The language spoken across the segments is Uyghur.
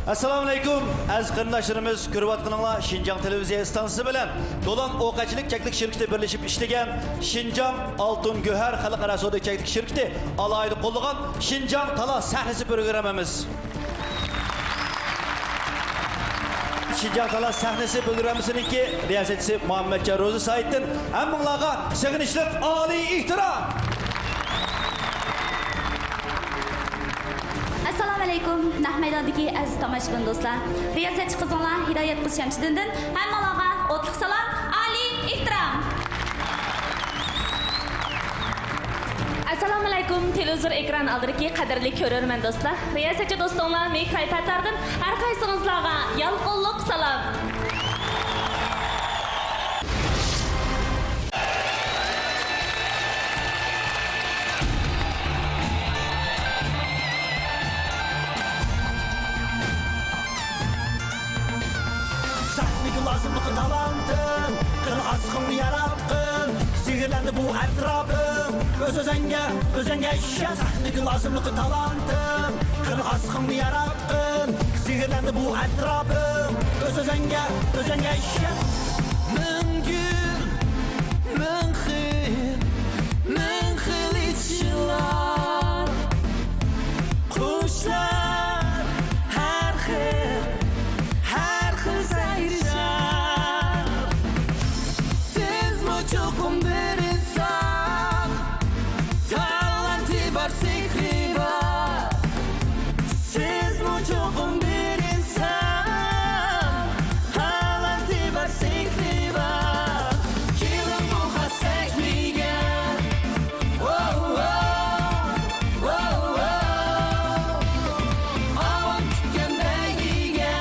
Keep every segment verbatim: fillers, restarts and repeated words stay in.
ئەسسالامۇئەلەيكۇم، ئەزىز قېرىنداشلىرىمىز، كۆرۈۋاتقىنىڭلار شىنجاڭ تېلېۋىزىيە ئىستانسىسى بىلەن دولان ئوق ئەتچىلىك چەكلىك شىركىتى بىرلىشىپ ئىشلىگەن شىنجاڭ ئالتۇن گۆھەر خەلقئارا سودا چەكلىك شىركىتى ئالاھىدە قوللىغان شىنجاڭ تالا سەھنىسى پروگراممىمىز. شىنجاڭ تالا سەھنىسى پروگراممىسىنىڭكى رىياسەتچىسى مۇھەممەتجان روزى سايىتتىن ھەممىڭلارغا سېغىنىشلىق ئالىي ئېھتىرام! ئەسسالامۇئەلەيكۇم، نەق مەيداندىكى ئەزىز تاماشىبىن دوستلار! رىياسەتچى قىزىڭلار ھىدايەت قىز شەمشىدىندىن ھەممىڭلارغا ئوتلۇق سالام، ئالىي ئېھتىرام! ئەسسالامۇئەلەيكۇم، تېلېۋىزور ئېكران ئالدىدىكى قەدىرلىك كۆرۈرمەن دوستلار! رىياسەتچى دوستۇڭلار مىكراي تاتاردىن ھەر قايسىڭىزلارغا يالقۇنلۇق سالام! سەھنىگە لازىملىق تالانتىم، قىل ئاسقىڭنى ياراتقىن، سېھىرلەندى بۇ ئەتراپىم. ئۆز-ئۆزۈڭگە، ئۆزۈڭگە ئىشەن، سەھنىگە لازىملىق تالانتىم، قىل ئاسقىڭنى ياراتقىن، سېھىرلەندى بۇ ئەتراپىم. ئۆز-ئۆزۈڭگە، ئۆزۈڭگە ئىشەن. مىڭ گۈل، مىڭ خىل، مىڭ خىل ئېچىلار. قۇشلار ھەر خىل، ھەر خىل سەيرىشار. سىزمۇ چوقۇم بىر ئىنسان، تالانتى بار، سېھرى بار. سىزمۇ چوقۇم بىر ئىنسان، تالانتى بار، سېھرى بار. كېلىڭ بۇ خاس سەھنىگە. ئاۋام كۈتكەن بەيگىگە.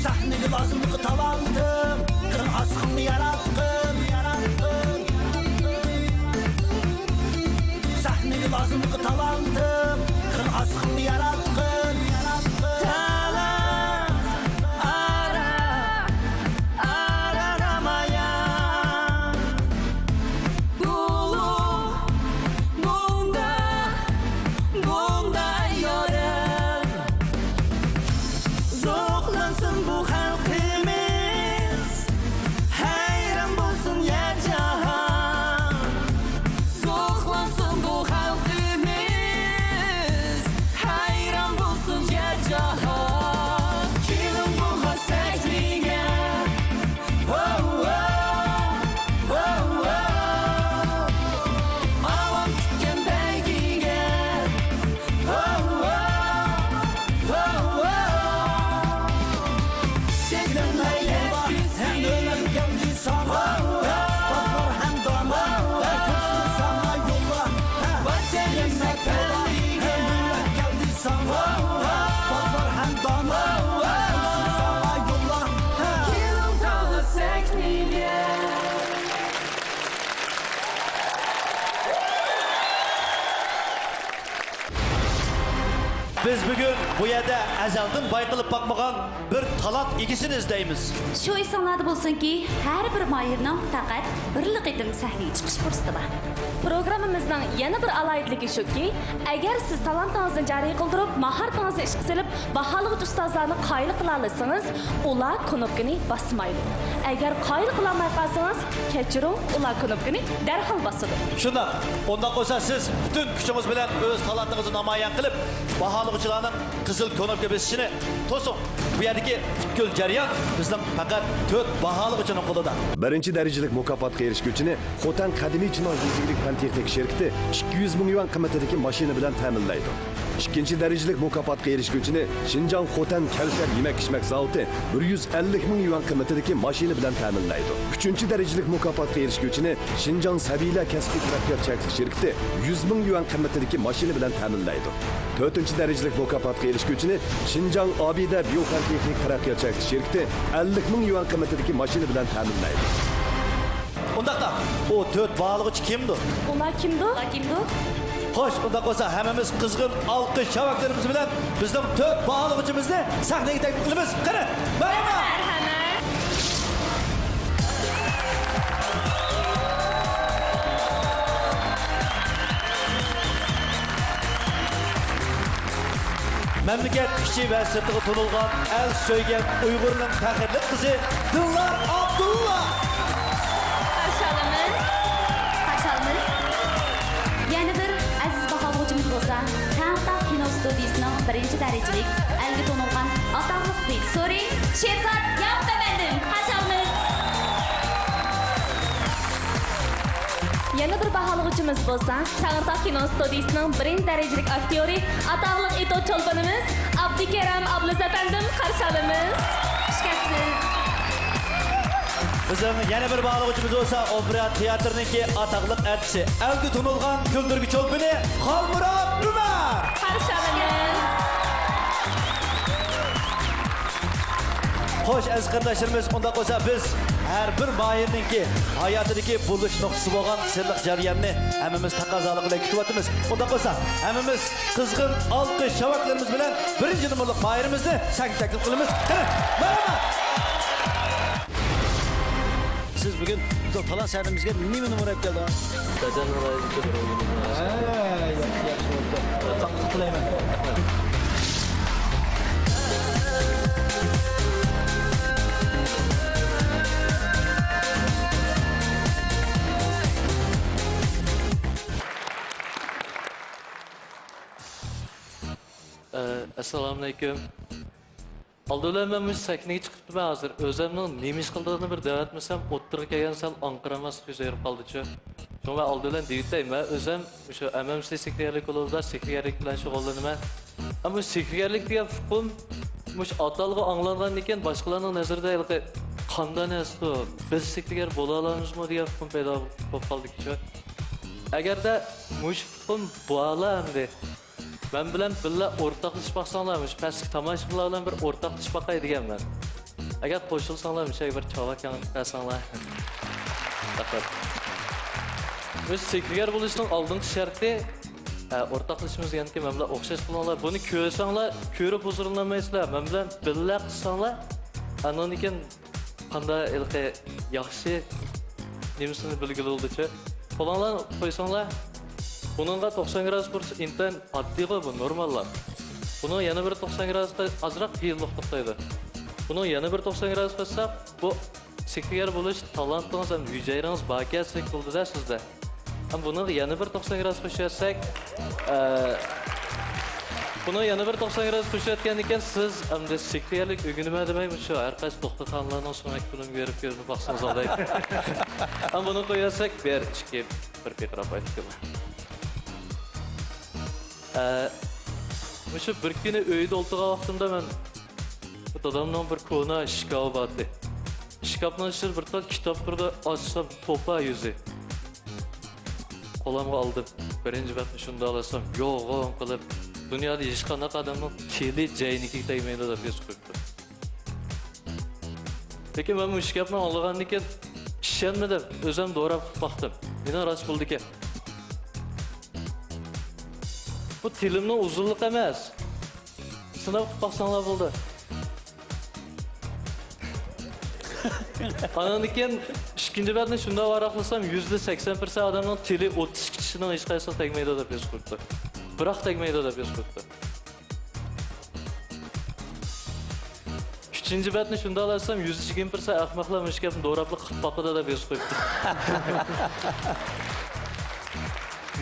سەھنىگە لازىملىق تالانتىم، قىل ئاسقىڭنى ياراتقىن، ياراتقىن. سەھنىگە لازىملىق تالانتىم، قىل ئاسقىڭنى ياراتقىن، ياراتقىن. تالانت ئارا، ئارا نامايان. بۇلۇڭ، بۇڭدا، بۇڭدا يورۇن. زوقلانسۇن بۇ خەلقىمىز، ھەيران بولسۇن يەر جاھان. زوقلانسۇن بۇ خەلقىمىز، ھەيران بولسۇن يەر جاھان. كېلىڭ بۇ خاس سەھنىگە. ئاۋام كۈتكەن بەيگىگە. بىز بۈگۈن بۇ يەردە ئەزەلدىن بايقىلىپ باقمىغان بىر تالانت ئىگىسىنى ئىزدەيمىز. شۇ ئېسىڭلاردا بولسۇنكى، ھەر بىر ماھىرنىڭ پەقەت بىرلا قېتىم سەھنىگە چىقىش پۇرسىتى بار. پروگراممىمىزنىڭ يەنە بىر ئالاھىدىلىكى شۇكى، ئەگەر سىز تالانتىڭىزنى جارى قىلدۇرۇپ، ماھارىتىڭىزنى ئىشقا سېلىپ، باھالىغۇچى ئۇستازلارنى قايىل قىلالىسىڭىز، ئۇلار كۇنۇپكىنى باسمايدۇ. ئەگەر قايىل قىلالماي قالسىڭىز، كەچۈرۈڭ، ئۇلار كۇنۇپكىنى دەرھال باسىدۇ. شۇنداق. ئۇنداق بولسا سىز پۈتۈن كۈچىڭىز بىلەن ئۆز تالانتىڭىزنى نامايان قىلىپ، باھالىغۇچىلارنىڭ قىزىل كۇنۇپكا بېسىشىنى توسۇڭ. بۇ يەردىكى پۈتكۈل جەريان بىزنىڭ پەقەت تۆت باھالىغۇچىنىڭ قولىدا. بىرىنچى دەرىجىلىك مۇكاپاتقا ئېرىشكۈچىنى خوتەن قەدىمىي چىناڭ يېزا ئىگىلىك پەن-تېخنىكا شىركىتى ئىككى يۈز مىڭ يۈەن قىممىتىدىكى ماشىنا بىلەن تەمىنلەيدۇ. ئىككىنچى دەرىجىلىك مۇكاپاتقا ئېرىشكۈچىنى شىنجاڭ خوتەن كەۋسەر يېمەك-ئىچمەك زاۋۇتى بىر يۈز ئەللىك مىڭ يۈەن قىممىتىدىكى ماشىنا بىلەن تەمىنلەيدۇ. ئۈچىنچى دەرىجىلىك مۇكاپاتقا ئېرىشكۈچىنى شىنجاڭ سەبىيلەر كەسپىي تەرەققىيات چەكلىك شىركىتى يۈز مىڭ يۈەن قىممىتىدىكى ماشىنا بىلەن تەمىنلەيدۇ. تۆتىنچى دەرىجىلىك مۇكاپاتقا ئېرىشكۈچىنى شىنجاڭ ئابىدە بىيوفەن تېخنىك تەرەققىيات چەكلىك شىركىتى ئەللىك مىڭ يۈەن قىممىتىدىكى ماشىنا بىلەن تەمىنلەيدۇ. ئۇنداقتا، ئۇ تۆت باھالىغۇچى كىمدۇ؟ ئۇلار كىمدۇ؟ ئۇلار كىمدۇ؟ خوش، ئۇنداق بولسا ھەممىمىز قىزغىن ئالقىش شاۋاكلىرىمىز بىلەن بىزنىڭ تۆت باھالىغۇچىمىزنى سەھنىگە تەكلىپ قىلىمىز. قېنى، مەرھەمەت! مەرھەمەت! مەملىكەت ئىچى ۋە سىرتىغا تونۇلغان ئەل سۆيگەن ئۇيغۇرنىڭ پەخىرلىك قىزى دىلنار ئابدۇللا. قارشى ئالىمىز. قارشى ئالىمىز. يەنە بىر ئەزىز باھالىغۇچىمىز بولسا، تەڭرىتاغ كىنو ستۇدىيىسىنىڭ بىرىنچى دەرىجىلىك ئەلگە تونۇلغان ئاتاقلىق رېژىسسورى شېرزات ياقۇپ ئەپەندىم. قارشى ئالىمىز. يەنە بىر باھالىغۇچىمىز بولسا، تەڭرىتاغ كىنو ستۇدىيىسىنىڭ بىرىنچى دەرىجىلىك ئاكتيورى، ئاتاقلىق ئېتو چولپىنىمىز ئابدۇكېرەم ئابلىز ئەپەندىم، قارشى ئالىمىز. خۇش كەپسىز. بىزنىڭ يەنە بىر باھالىغۇچىمىز بولسا، ئوپېرا تىياتىرىنىڭكى ئاتاقلىق ئەرتىسى، ئەلگە تونۇلغان كۈلدۈرگۈ چولپىنى خالمۇرات ئۆمەر. قارشى ئالىمىز. خوش، ئەزىز قېرىنداشلىرىمىز، ئۇنداق بولسا بىز ھەر بىر ماھىرنىڭكى ھاياتىدىكى بۇرۇلۇش نۇقتىسى بولغان سىرلىق جەرياننى ھەممىمىز تەقەززالىق بىلەن كۈتۈۋاتىمىز. ئۇنداق بولسا ھەممىمىز قىزغىن ئالقىش شاۋاكلىرىمىز بىلەن بىرىنچى نومۇرلۇق ماھىرىمىزنى سەھنىگە تەكلىپ قىلىمىز. قېنى، مەرھەمەت! سىز بۈگۈن بىزنىڭ تالانت سەھنىمىزگە نېمە نومۇر ئېلىپ كەلدىڭىز؟ غەزەل نارايىدىكى بىر ئويۇنىمىز. ھە، ياخشى، ياخشى بولۇپتۇ. ساغلىق تىلەيمەن. ئە، ئەسسالامۇئەلەيكۇم. ئالدى بىلەن مەن مۇشۇ سەھنىگە چىقىپتىمەن ھازىر. ئۆزەمنىڭ نېمە ئىش قىلىدىغىنىنى بىر دەۋەتمىسەم، ئوتتۇرىغا كەلگەندە سەل ئاڭقىرالماسلىق يۈز بېرىپ قالدىچۇ. شۇڭا مەن ئالدى بىلەن دېيىۋېتەي، مەن ئۆزەم مۇشۇ ئەم ئەم سى سېكرېتارلىق كۇلۇبىدا سېكرېتارلىق بىلەن شۇغۇللىنىمەن. ئەمما سېكرېتارلىق دېگەن ئۇقۇم مۇشۇ ئاتالغۇ ئاڭلانغاندىن كېيىن باشقىلارنىڭ نەزىرىدە ھېلىقى قانداق نەرسىدۇ، بىز سېكرېتار بولالامىزمۇ دېگەن ئۇقۇم پەيدا بولۇپ قالدىكىچۇ. ئەگەردە مۇشۇ ئۇقۇم بارلا ئەمدى مەن بىلەن بىللە ئورتاقلىشىپ باقساڭلار، مۇشۇ پەسلىك تاماشىبىنلار بىلەن بىر ئورتاقلىشىپ باقاي دېگەنمەن. ئەگەر قوشۇلساڭلار، مۇشۇ يەرگە بىر چاۋاك يەڭ بەرسەڭلار. رەھمەت. مۇشۇ سېكرېتار بولۇشنىڭ ئالدىنقى شەرتى، ئە، ئورتاقلىشىمىز دېگەنكى مەن بىلەن ئوخشاش قىلىڭلار. بۇنى كۆرسەڭلار، كۆرۈپ ھۇزۇرلىنالمايسىلەر. مەن بىلەن بىللە قىلساڭلار، ئاندىن كېيىن قانداق ھېلىقى ياخشى نېمىسىنى بىلگىلى بولىدۇچۇ؟ قولۇڭلارنى قويساڭلار، بۇنىڭغا توقسان گرادۇس بۇرسا ئىنتايىن ئاددىيغۇ، بۇ نورماللا. بۇنىڭ يەنە بىر توقسان گرادۇسقا ئازراق قىيىنلىق توختايدۇ. بۇنىڭ يەنە بىر توقسان گرادۇس قوشساق، بۇ سېكرېتار بولۇش تالانتىڭىز ھەم ھۈجەيرىڭىز باركەنسىدەك بولىدۇ-دە سىزدە. ھەم بۇنىڭغا يەنە بىر توقسان گرادۇس قوشۇۋەتسەك، ئە، بۇنىڭغا يەنە بىر توقسان گرادۇس قوشۇۋەتكەندىن كېيىن سىز ئەمدى سېكرېتارلىق ئۆگىنىمەن دېمەي، مۇشۇ ھەر قايسى دوختۇرخانىلارنىڭ سۆڭەك بۆلۈمىگە بېرىپ كۆرۈنۈپ باقسىڭىز ئالدى. ھەم بۇنى قويۇۋەتسەك، بىر، ئىككى، بىر پىقىراپ ئايتىپ كېلىڭ. ئە، مۇشۇ بىر كۈنى ئۆيدە ئولتۇرغان ۋاقتىمدا مەن دادامنىڭ بىر كونا ئىشكاپى بارتى. ئىشكاپنىڭ ئىچىدە بىر تال كىتاب تۇرىدۇ، ئاچسام توپا يۈزى. قولۇمغا ئالدىم. بىرىنچى بەتنى شۇنداق ئالسام، يوغان قىلىپ، دۇنيادا ھېچقانداق ئادەمنىڭ تىلى جەينىكىگە تەگمەيدۇ دەپ يېزىپ قويۇپتۇ. لېكىن مەن مۇشۇ گەپنى ئاڭلىغاندىن كېيىن ئىشەنمىدىم، ئۆزۈم دوراپ باقتىم. مېنىڭ راست بولىدىكەن. بۇ تىلىمنىڭ ئۇزۇنلۇقى ئەمەس. سىناپ قىلىپ باقساڭلار بولدى. ئاندىن كېيىن ئىككىنچى بەتنى شۇنداق ۋاراقلىسام، يۈزدە سەكسەن پىرسەنت ئادەمنىڭ تىلى ئوتتۇز ئىككى چىشىنىڭ ھېچقايسىسىغا تەگمەيدۇ دەپ يېزىپ قويۇپتۇ. بىراق تەگمەيدۇ دەپ يېزىپ قويۇپتۇ. ئۈچىنچى بەتنى شۇنداق ئاچسام، يۈزدە يىگىرمە پىرسەنت ئەخمەقلەر مۇشۇ گەپنى دوراپلا قىلىپ باقىدۇ دەپ يېزىپ قويۇپتۇ.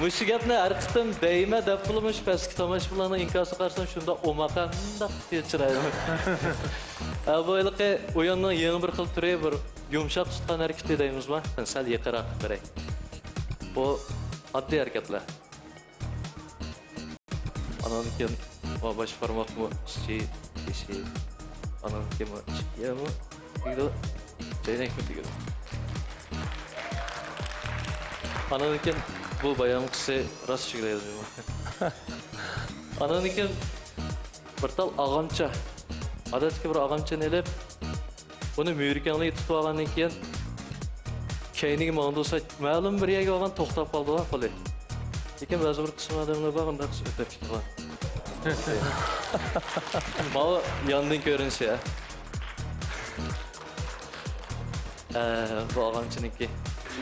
مۇشۇ گەپنى ھەر قېتىم دەيمەن دەپلا مۇشۇ پەسلىكى تاماشىبىنلارنىڭ ئىنكاسىغا قارىسام، شۇنداق ئوماق، مۇنداق چىرايلىق. ھە، بۇ ھېلىقى ئويۇننىڭ يېڭى بىر خىل تۈرى، بىر يۇمشاق تۇتقان ھەرىكىتى دەيمىزما؟ سەل يېقىنراق بېرەي. بۇ ئاددىي ھەرىكەتلەر. ئاناندىن كېيىن، ۋا باش بارماقمۇ ئىچى، بېشى، ئاناندىن كېيىن ئىچى، يەمۇ تېگىدۇ، چەينەكمۇ تېگىدۇ. ئاناندىن كېيىن بۇ بايامقىسى راست چىگىلەيدۇ. ئاناندىن كېيىن بىر تال ئاغامچا. ئادەتتىكى بىر ئاغامچىنى ئېلىپ، بۇنى مۈرىكەڭلىك تۇتۇپ ئالغاندىن كېيىن، كەينىگە ماڭدۇرسا، مەلۇم بىر يەرگە بارغان توختاپ قالىدۇ قولى. لېكىن بەزى بىر قىسىم ئادەملەر بار، ئۇنداق قىسىم ئۆتۈپ كېتىدىغان. ماۋۇ ياندىن كۆرۈنۈشى، ھە. ئە، بۇ ئاغامچىنىڭكى.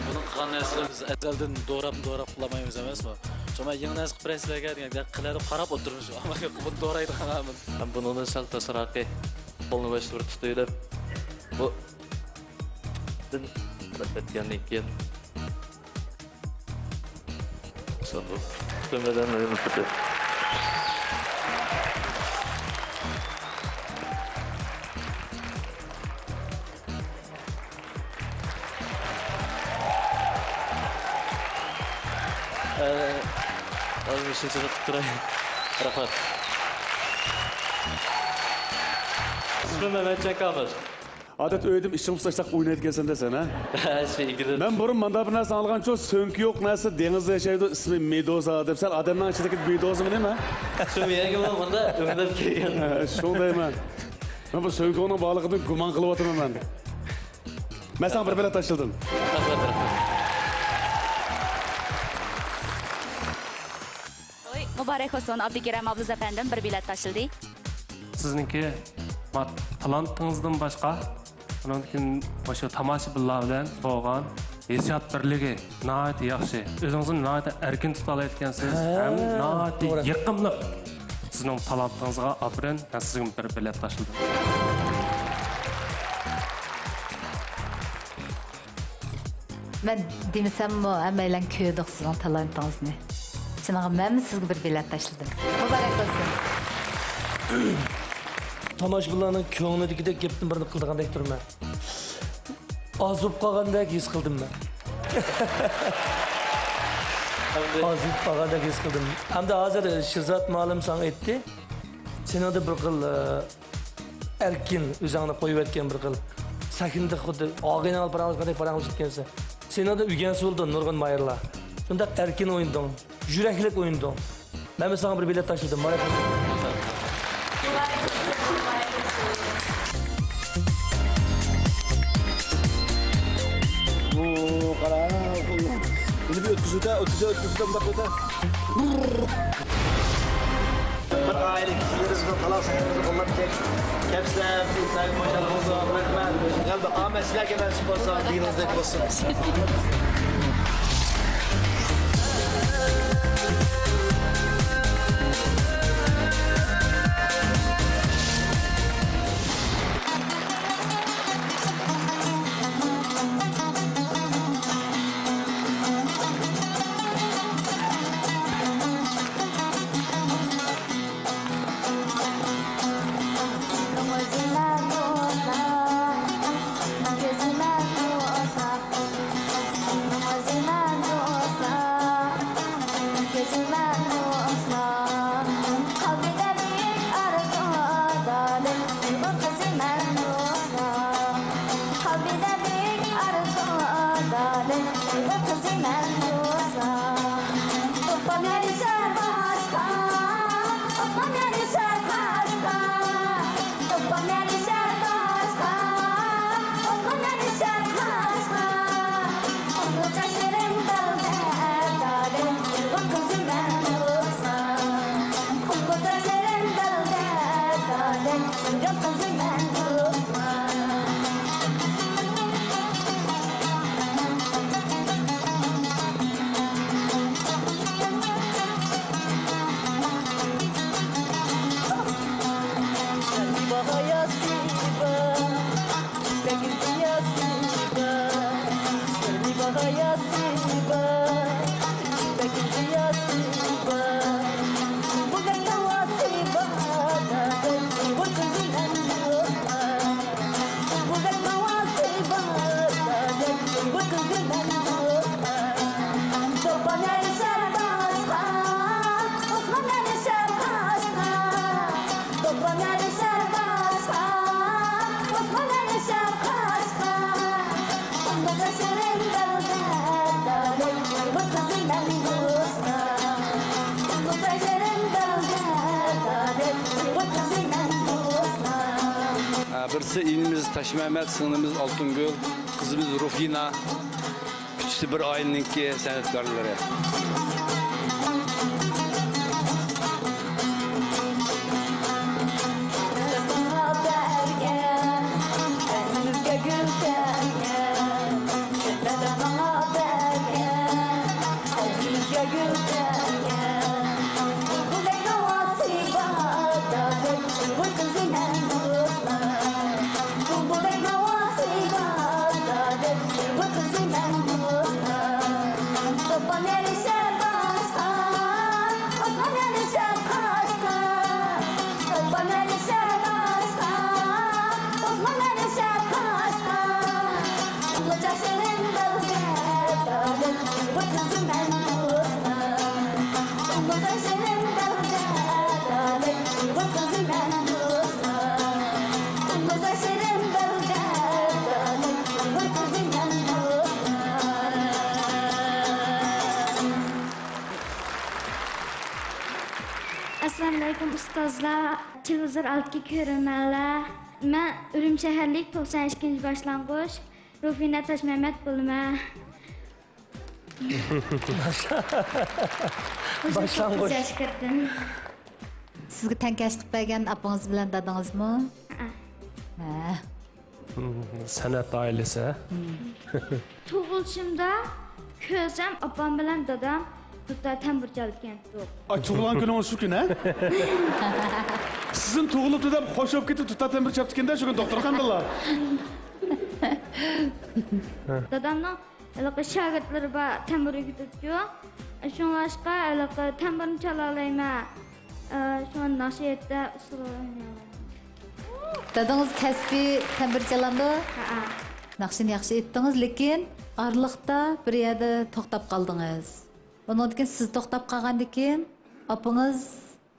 بۇنىڭ قىلغان نەرسىلىرى بىز ئەزەلدىن دوراپ، دوراپ قىلالمايمىز ئەمەسمۇ؟ شۇڭا يېڭى نەرسە قىلىپ بېرەيسىلەرگە دېگەن قىلىدۇ، قاراپ ئولتۇرىمىز. ئەمما يوق، بۇنى دورايدىغان. ھەم بۇنىڭدىن سەل تەسراقى قولنى باشتا بىر تۇتۇۋېلىپ، بۇ ئۆتكەندىن كېيىن، ئە، ئازمىشىنچىلىق قىلىپ تۇراي. رەھمەت. ئىسمىم مەمەتجان كامىل. ئادەتتە ئۆيدىمۇ ئىشىڭ تۇتاشلاپ ئوينايدىكەنسەن دە سەن، ھە؟ ھە، شۇ ئىگىلىك. مەن بۇرۇن مانداق بىر نەرسە ئاڭلىغانچۇ، سۆڭىكى يوق نەرسە دېڭىزدا ياشايدۇ، ئىسمى مېدۇزا دەپ. سەن ئادەمنىڭ ئىچىدىكى مېدۇزىمۇ نېمە؟ شۇ يەرگە مۇندا ئۆمىلەپ كەلگەن. ھە، شۇ دەيمەن. مەن بۇ سۆڭىكىڭنىڭ بارلىقىدىن گۇمان قىلىۋاتىمەن مەن. مەن ساڭا بىر بېلەت تاشلىدىم. توي مۇبارەك بولسۇن، ئابدۇكېرىم ئابلىز ئەپەندىم بىر بېلەت تاشلىدى. سىزنىڭكى ما-، تالانتىڭىزدىن باشقا، ئۇنىڭدىن كېيىن مۇشۇ تاماشىبىنلار بىلەن بولغان ھېسسىيات بىرلىكى ناھايىتى ياخشى. ئۆزىڭىزنى ناھايىتى ئەركىن تۇتالايدىكەنسىز ھە، ھەم ناھايىتى توغرا. يېقىملىق. سىزنىڭ تالانتىڭىزغا ئاپىرىن. مەن سىزگە بىر بېلەت تاشلىدىم. مەن دېمىسەممۇ، ھەممەيلەن كۆردۇق سىزنىڭ تالانتىڭىزنى. شۇنىڭغا مەنمۇ سىزگە بىر بېلەت تاشلىدىم. مۇبارەك بولسۇن! تاماشىبىنلارنىڭ كۆڭلىدىكىدەك گەپنى بىرنى قىلىدىغاندەك تۇرىمەن. ئاز بولۇپ قالغاندەك ھېس قىلدىم مەن. ئاز بولۇپ قالغاندەك ھېس قىلدىم. ئەمدى ھازىر شىرزات مۇئەللىم ساڭا ئېيتتى. سېنىڭدە بىر خىل، ئە، ئەركىن، ئۆزۈڭنى قويۇۋەتكەن بىر خىل. سەھنىدە خۇددى ئاغىنەڭ پاراڭلاشقاندەك پاراڭلىشىدىكەنسەن. سېنىڭدە ئۆگەنسە بولىدۇ نۇرغۇن ماھىرلار. شۇنداق ئەركىن ئوينىدىڭ، يۈرەكلىك ئوينىدىڭ. مەنمۇ ساڭا بىر بېلەت تاشلىدىم. مانا. ئۇ، قارا. بۇنى بىر ئۆتكۈزۈۋېتە، ئۆتكۈزە، ئۆتكۈزە، مۇنداق ئۆتە. بىر ئائىلە كىشىلىرى بىزنىڭ تالانتىمىزنى قوللاپ كەپ-، كەپسەم، ئىنتايىن خۇشال بولدۇم. رەھمەت. غەلىبە ئامەت سىلەرگە نېسىپ بولسۇن، دېگىنىڭىزدەك بولسۇن. بىرسى ئىنىمىز تاشمەمەت، سىڭلىمىز ئالتۇنگۈل، قىزىمىز رۇفىنا. ئۈچىسى بىر ئائىلىنىڭكى سەنئەتكارلىرى. ئەسسالامۇئەلەيكۇم ئۇستازلار، تېلېۋىزور ئالدىدىكى كۆرۈرمەنلەر. مەن ئۈرۈمچى شەھەرلىك توقسان ئىككىنچى باشلانغۇچ رۇفىنە تاشمەمەت بولىمەن. باشلانغۇچ. سىزگە تەڭكەشلىك بەرگەن ئاپىڭىز بىلەن دادىڭىزمۇ؟ ھەئە. ھە. سەنئەت ئائىلىسى، ھە؟ تۇغۇلۇشۇمدا كۆرسەم، ئاپام بىلەن دادام دۇتار تەمبۇر چالىدىكەن. ئاي، تۇغۇلغان كۈنىڭىز شۇ كۈن، ھە؟ سىزدىن تۇغۇلۇپتۇ دەپ خوش بولۇپ كېتىپ، دۇتار تەمبۇر چاپتىكەن-دە شۇ كۈن دوختۇرخانىدىلا. دادامنىڭ ھېلىقى شاگىرتلىرى بار، تەمبۇر ئۆگىتىدىچۇ. شۇڭلاشقا ھېلىقى تەمبۇرنى چالالايمەن. ئە، شۇڭا ناخشا ئېيتىپ ئۇسسۇل ئوينىيالايمەن. دادىڭىز كەسپىي تەمبۇر چالامدۇ؟ ھەئە. ناخشىنى ياخشى ئېيتتىڭىز، لېكىن ئارىلىقتا بىر يەردە توختاپ قالدىڭىز. ئۇنىڭدىن كېيىن سىز توختاپ قالغاندىن كېيىن ئاپىڭىز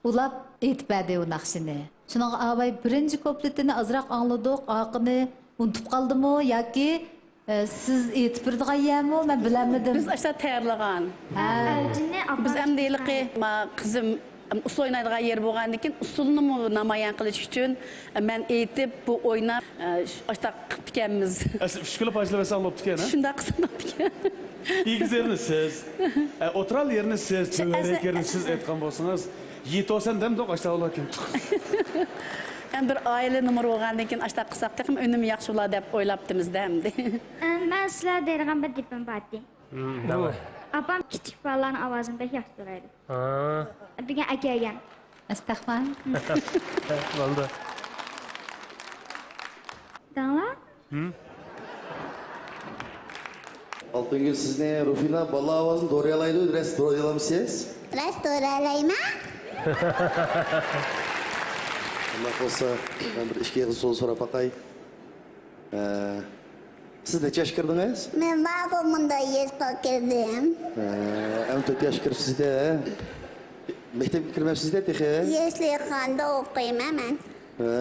ئۇلاپ ئېيتىپ بەردى ئۇ ناخشىنى. شۇنىڭغا ئاۋاي بىرىنچى كۇپلېتىنى ئازراق ئاڭلىدۇق، ئاخىرىنى ئۇنتۇپ قالدىمۇ ياكى، ئە، سىز ئېيتىپ بېرىدىغان يەرمۇ؟ مەن بىلەلمىدىم. بىز ئاشۇنداق تەييارلىغان. ھە. بىز ئەمدى ھېلىقى، ما، قىزىم ئۇسسۇل ئوينايدىغان يېرى بولغاندىن كېيىن، ئۇسسۇلنىمۇ نامايان قىلىش ئۈچۈن، مەن ئېيتىپ، بۇ ئويناپ، ئاشۇنداق قىپتىكەنمىز. ئەسلى ئۈچ كىلو پاچىلىۋەتسەڭ بوپتىكەن، ھە؟ شۇنداق قىلسام بوپتىكەن. ئېگىز يېرىنى سىز، ئە، ئوتتۇرا يېرىنى سىز، تۆۋەنرەك يېرىنى سىز ئېيتقان بولسىڭىز، يېتىۋالسام دەمدۇق، ئاشتا ئۇلار كېلىپ. يەنە بىر ئائىلە نومۇرى بولغاندىن كېيىن ئاشتا قىلساق تېخىمۇ ئۈنۈمى ياخشى بولار دەپ ئويلاپتىمىز-دە ئەمدى. ئە، مەن سىلەر دەيدىغان بىر گېپىم بارتى. ھىم، نېمە؟ ئاپام كىچىك بالىلارنىڭ ئاۋازىنى بەك ياخشى چىقىرايدۇ. ھا. بۈگۈن ئەكەلگەن. ئەستەغپۇرۇللا. بولدى. دەڭلار. ھىم؟ ئالتۇنگۈل، سىزنى رۇفىنا بالا ئاۋازىنى دورايالايدۇ، راست دورايالامسىز؟ راست دورايالايمەن. ئۇنداق بولسا، مەن بىر ئىككى ئېغىز سوئال سوراپ باقاي. ئە، سىز نەچچە ياشقا كىردىڭىز؟ مەن بارغۇ مۇندا ياشقا كىردىم. ئە، ئەمدى تۆت ياشقا كىرىپسىز-دە. مەكتەپكە كىرمەپسىز-دە تېخى. يەسلىخانىدا ئوقۇيمەن مەن. ھە.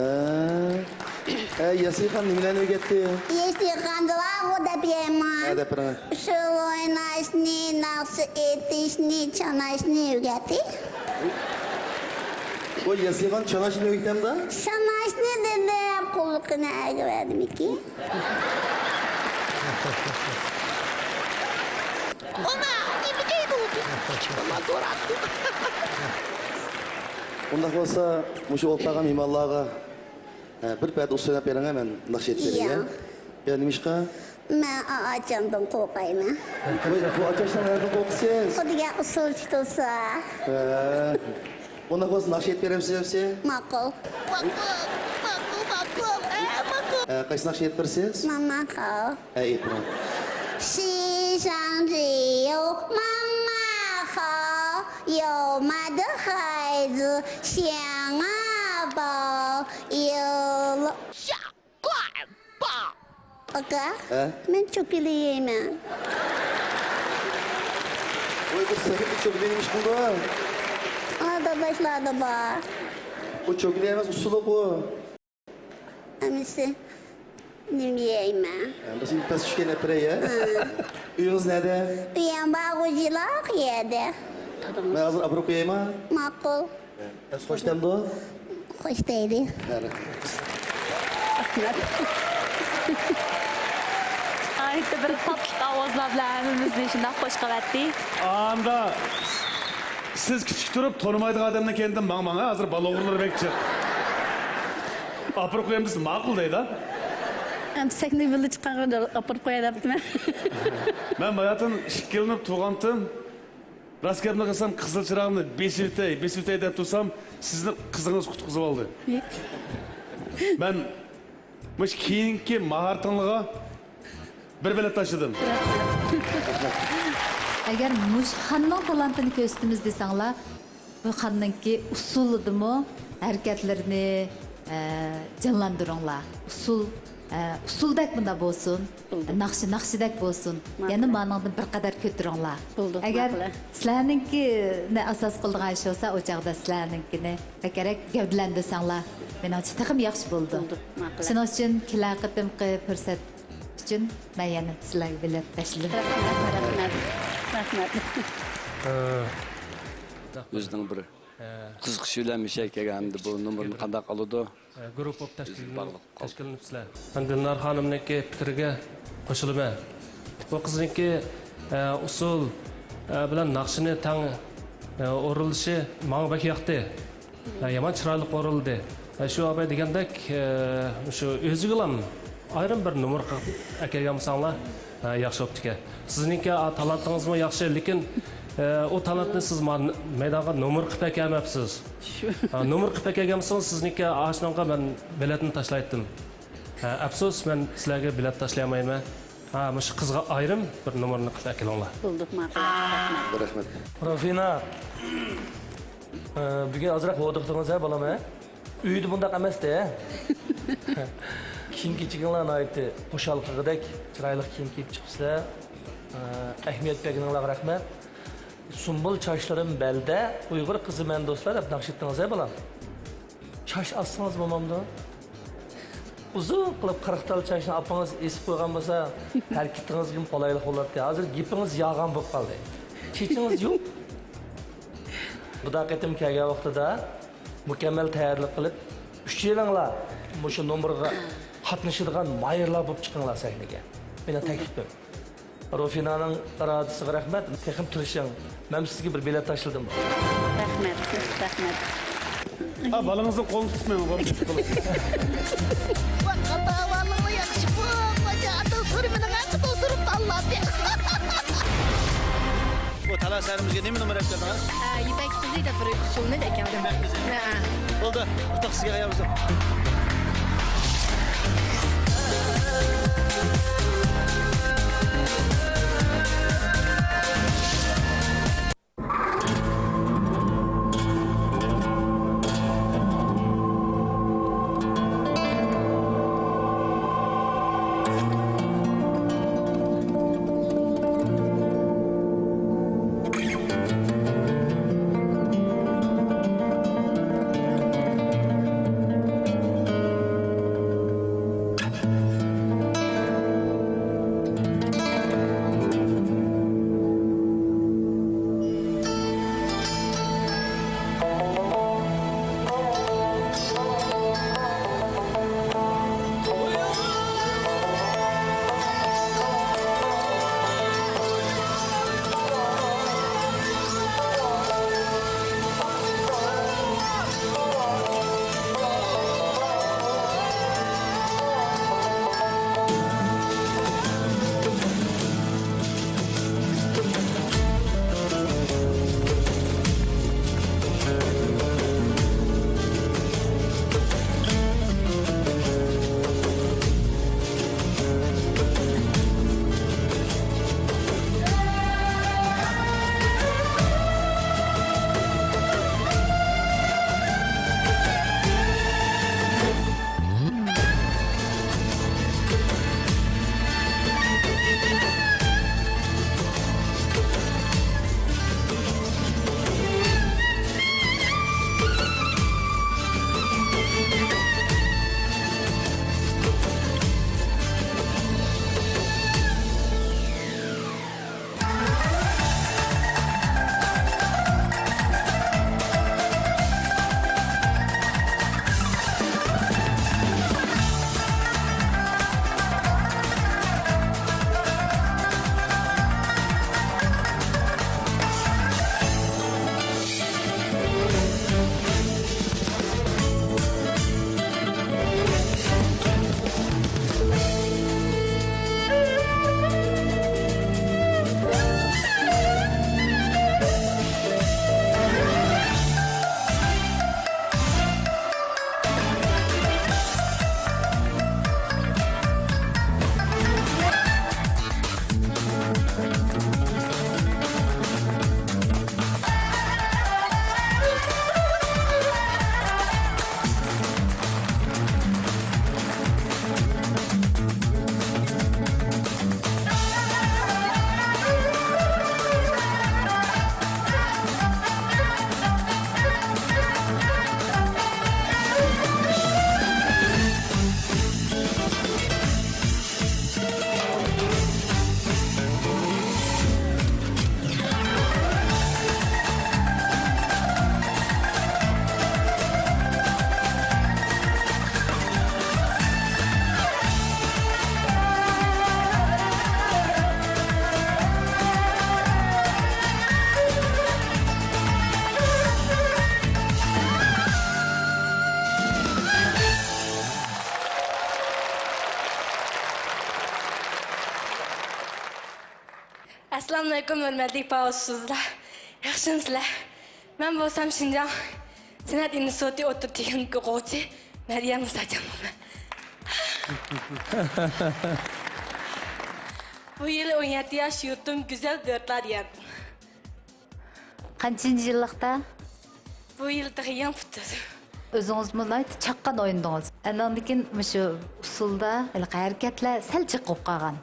ھە، يەسلىخان نېمىلەرنى ئۆگەتتى؟ يەسلىخاندا بارغۇ دەپ بېرەيمۇ؟ ھە، دەپ بېرىڭ. ئۇسسۇل ئويناشنى، ناخشا ئېيتىشنى، چاناشنى ئۆگەتتى. بۇ يەسلىخان چاناشنى ئۆگىتەمدۇ؟ چاناشنى دېدى، قۇلىقىنى ئەگىۋەردىمىكىن؟ ئۇنداق بولسا، مۇشۇ ئولتۇرغان مېھمانلارغا، ھە، بىر پەدە ئۇسسۇل ئويناپ بېرىڭە، مەن ناخشا ئېيتىپ بېرەي. ياق. يا نېمىشقا؟ مەن ئاچامدىن قورقايمەن. ۋاي، بۇ ئاچاشنىڭ نەدىن قورقىسىز؟ خۇددى گەپ ئۇسسۇل تۇتۇلسا. ھە. ئۇنداق بولسا ناخشا ئېيتىپ بېرەمسىز ئەمسە؟ ماقۇل. ماقۇل، ماقۇل، ماقۇل. ئە، ماقۇل. ئە، قايسى ناخشا ئېيتىپ بېرىسىز؟ ماما خاۋ. ئە، ئېيتىپ بېرىڭ. 世上只有妈妈好，有妈的孩子像阿宝。有了。 ئاكا، ھە؟ مەن چوكىلى يەيمەن. ۋاي، بۇ سەكەتلىك چوكىلى نېمە ئىش قىلىدۇ؟ ئانا داداشلاردا بار. بۇ چوكىلى ئەمەس، ئۇسسۇلۇق بۇ. ئەمىسە نېمە يەيمەن؟ ھە، بىز پەس چۈشكەن ئەپرەي، ھە؟ ھە. ئۆيىڭىز نەدە؟ ئۆيۈم بارغۇ جىلاق يەردە. مەن ھازىر ئاپىرىپ قويايمۇ؟ ماقۇل. ئەس خوش دەمدۇ؟ خوش دەيدۇ. ھە، رەھمەت. ناھايىتى بىر تاتلىق ئاۋازلار بىلەن ھەممىمىزنى شۇنداق خۇش قىلىۋەتتى. ئاندا سىز كىچىك تۇرۇپ تونۇمايدىغان ئادەمنىڭ كەينىدىن ماڭماڭ، ھە، ھازىر بالا ئوغرىلىرى بەك جىق. ئاپىرىپ قويايمۇ دېسە ماقۇل دەيدۇ. ئەمدى سەھنىگە بىللە چىققانغا ئاپىرىپ قوياي دەپتىمەن. مەن باياتىن ئىككىلىنىپ تۇرغانتىم. راست گەپنى قىلسام، قىزىل چىراغنى بېسىۋېتەي، بېسىۋېتەي دەپ تۇرسام، سىزنى قىزىڭىز قۇتقۇزۇۋالدى. مەن مۇشۇ كېيىنكى ماھارىتىڭلارغا بىر بېلەت تاشلىدىم. ئەگەر مۇشۇ خاننىڭ تالانتىنى كۆرسىتىمىز دېسەڭلار، بۇ خاننىڭكى ئۇسسۇلىدىمۇ ھەرىكەتلىرىنى، ئە، جانلاندۇرۇڭلار. ئۇسسۇل، ئە، ئۇسسۇلدەك مۇنداق بولسۇن، بولدى. ناخشا ناخشىدەك بولسۇن. ماقۇل. يەنە مانىڭدىن بىر قەدەر كۆتۈرۈڭلار. بولدى، ئەگەر ماقۇل. سىلەرنىڭكىنى ئاساس قىلىدىغان ئىش بولسا، ئۇ چاغدا سىلەرنىڭكىنى بەكرەك گەۋدىلەندۈرسەڭلار، مېنىڭچە تېخىمۇ ياخشى بولىدۇ. بولدى، ماقۇل. شۇنىڭ ئۈچۈن كېلەر قېتىمقى پۇرسەت ئۈچۈن مەن يەنە سىلەرگە بېلەت تاشلىدىم. رەھمەت، رەھمەت، رەھمەت. ئە، ئۆزىنىڭ بىر ئە، قىزىقىشى بىلەن مۇشۇ يەرگە كەلگەن، ئەمدى بۇ نومۇرنى قانداق قىلىدۇ؟ ئە، گۇرۇپپا تەشكىل-، ئۆزى باغلىق قالدى. تەشكىللىنىپسىلەر. مەن دىلنار خانىمنىڭكى پىكرىگە قوشۇلىمەن. بۇ قىزنىڭكى، ئە، ئۇسسۇل، ئە، بىلەن ناخشىنى تەڭ، ئە، ئورۇنلىشى ماڭا بەك ياقتى. ھە، يامان چىرايلىق ئورۇنلىدى. ھە، شۇ ئاباي دېگەندەك، ھە، شۇ ئۆزىگىلا ئايرىم بىر نومۇر قىلىپ ئەكەلگەن بولساڭلار، ھە، ياخشى بوپتىكەن. سىزنىڭكى، ئا، تالانتىڭىزمۇ ياخشى، لېكىن، ھە، ئۇ تالانتنى سىز ما-، مەيدانغا نومۇر قىلىپ ئەكەلمەپسىز. شۇ. ھە، نومۇر قىلىپ ئەكەلگەن بولسىڭىز، سىزنىڭكى ئاشۇنىڭغا مەن بېلەتنى تاشلايتتىم. ھە، ئەپسۇس، مەن سىلەرگە بېلەت تاشلىيالمايمەن. ھا، مۇشۇ قىزغا ئايرىم بىر نومۇرنى قىلىپ ئەكېلىڭلار. بولدى، ماقۇل. رەھمەت. رەھمەت. رۇفىنا، ئە، بۈگۈن ئازراق ھودۇقتىڭىز ھە، بالام، ھە؟ ئۆيدە بۇنداق ئەمەستى، ھە؟ كىيىم كېچىكىڭلار ناھايىتى خۇشال قىلغۇدەك، چىرايلىق كىيىم كىيىپ چىقىپسىلەر. ئە، ئەھمىيەت بەرگىنىڭلارغا رەھمەت. سۇمبۇل چاچلىرىم بەلدە، ئۇيغۇر قىزى مەن دوستلار دەپ ناخشا ئېيتتىڭىز ھە، بالام؟ چاچ ئاسسىڭىز بولمامدۇ؟ ئۇزۇن قىلىپ قىرىق تال چاچنى ئاپىڭىز ئېسىپ قويغان بولسا، ھەرىكىتىڭىزگىمۇ قولايلىق بولاتتى. ھازىر گېپىڭىز يالغان بولۇپ قالدى. چېچىڭىز يوق. بۇدا قېتىم كەلگەن ۋاقتىدا مۇكەممەل تەييارلىق قىلىپ، ئۈچىيلەڭلار مۇشۇ نومۇرغا قاتنىشىدىغان ماھىرلار بولۇپ چىقىڭلار سەھنىگە. مېنىڭ تەكلىپىم. رۇفىنانىڭ ئىرادىسىغا رەھمەت. تېخىمۇ تىرىشىڭ. مەن سىزگە بىر بېلەت تاشلىدىم. رەھمەت، رەھمەت. ھە، بالىڭىزنىڭ قولىنى تۇتماڭ، بالىنى تۇتۇپ قالىسىز. ۋاي، قاتا بالىڭمۇ ياخشى بولمىدى. ئاتاڭ سورىمىنىڭ ھەققىدە ئولتۇرۇپ تاللاپ. بۇ تالانت سەھنىمىزگە نېمە نومۇر ئەكەلدىڭىز؟ ئە، يىپەك قىزى دەپ بىر ئۇسسۇلنى ئەكەلدىم. يىپەك قىزى. ھە. بولدى، ئۇتۇق سىزگە، خەير بولسۇن. ئەسسالامۇئەلەيكۇم، ھۆرمەتلىك پائالىيەتچىلەر. ياخشىمۇسىلەر؟ مەن بولسام شىنجاڭ سەنئەت ئىنستىتۇتى ئوتتۇرا تېخنىكوم ئوقۇغۇچى مەريەم مۇساجانمەن. بۇ يىل ئون يەتتە ياش، يۇرتۇم گۈزەل بۆرتال دىيارىدىن. قانچىنچى يىللىقتا؟ بۇ يىل تېخى يېڭى پۈتتۈردۈم. ئۆزىڭىزمۇ ناھايىتى چاققان ئوينىدىڭىز. ئاندىن كېيىن مۇشۇ ئۇسسۇلدا ھېلىقى ھەرىكەتلەر سەل جىق بولۇپ قالغان.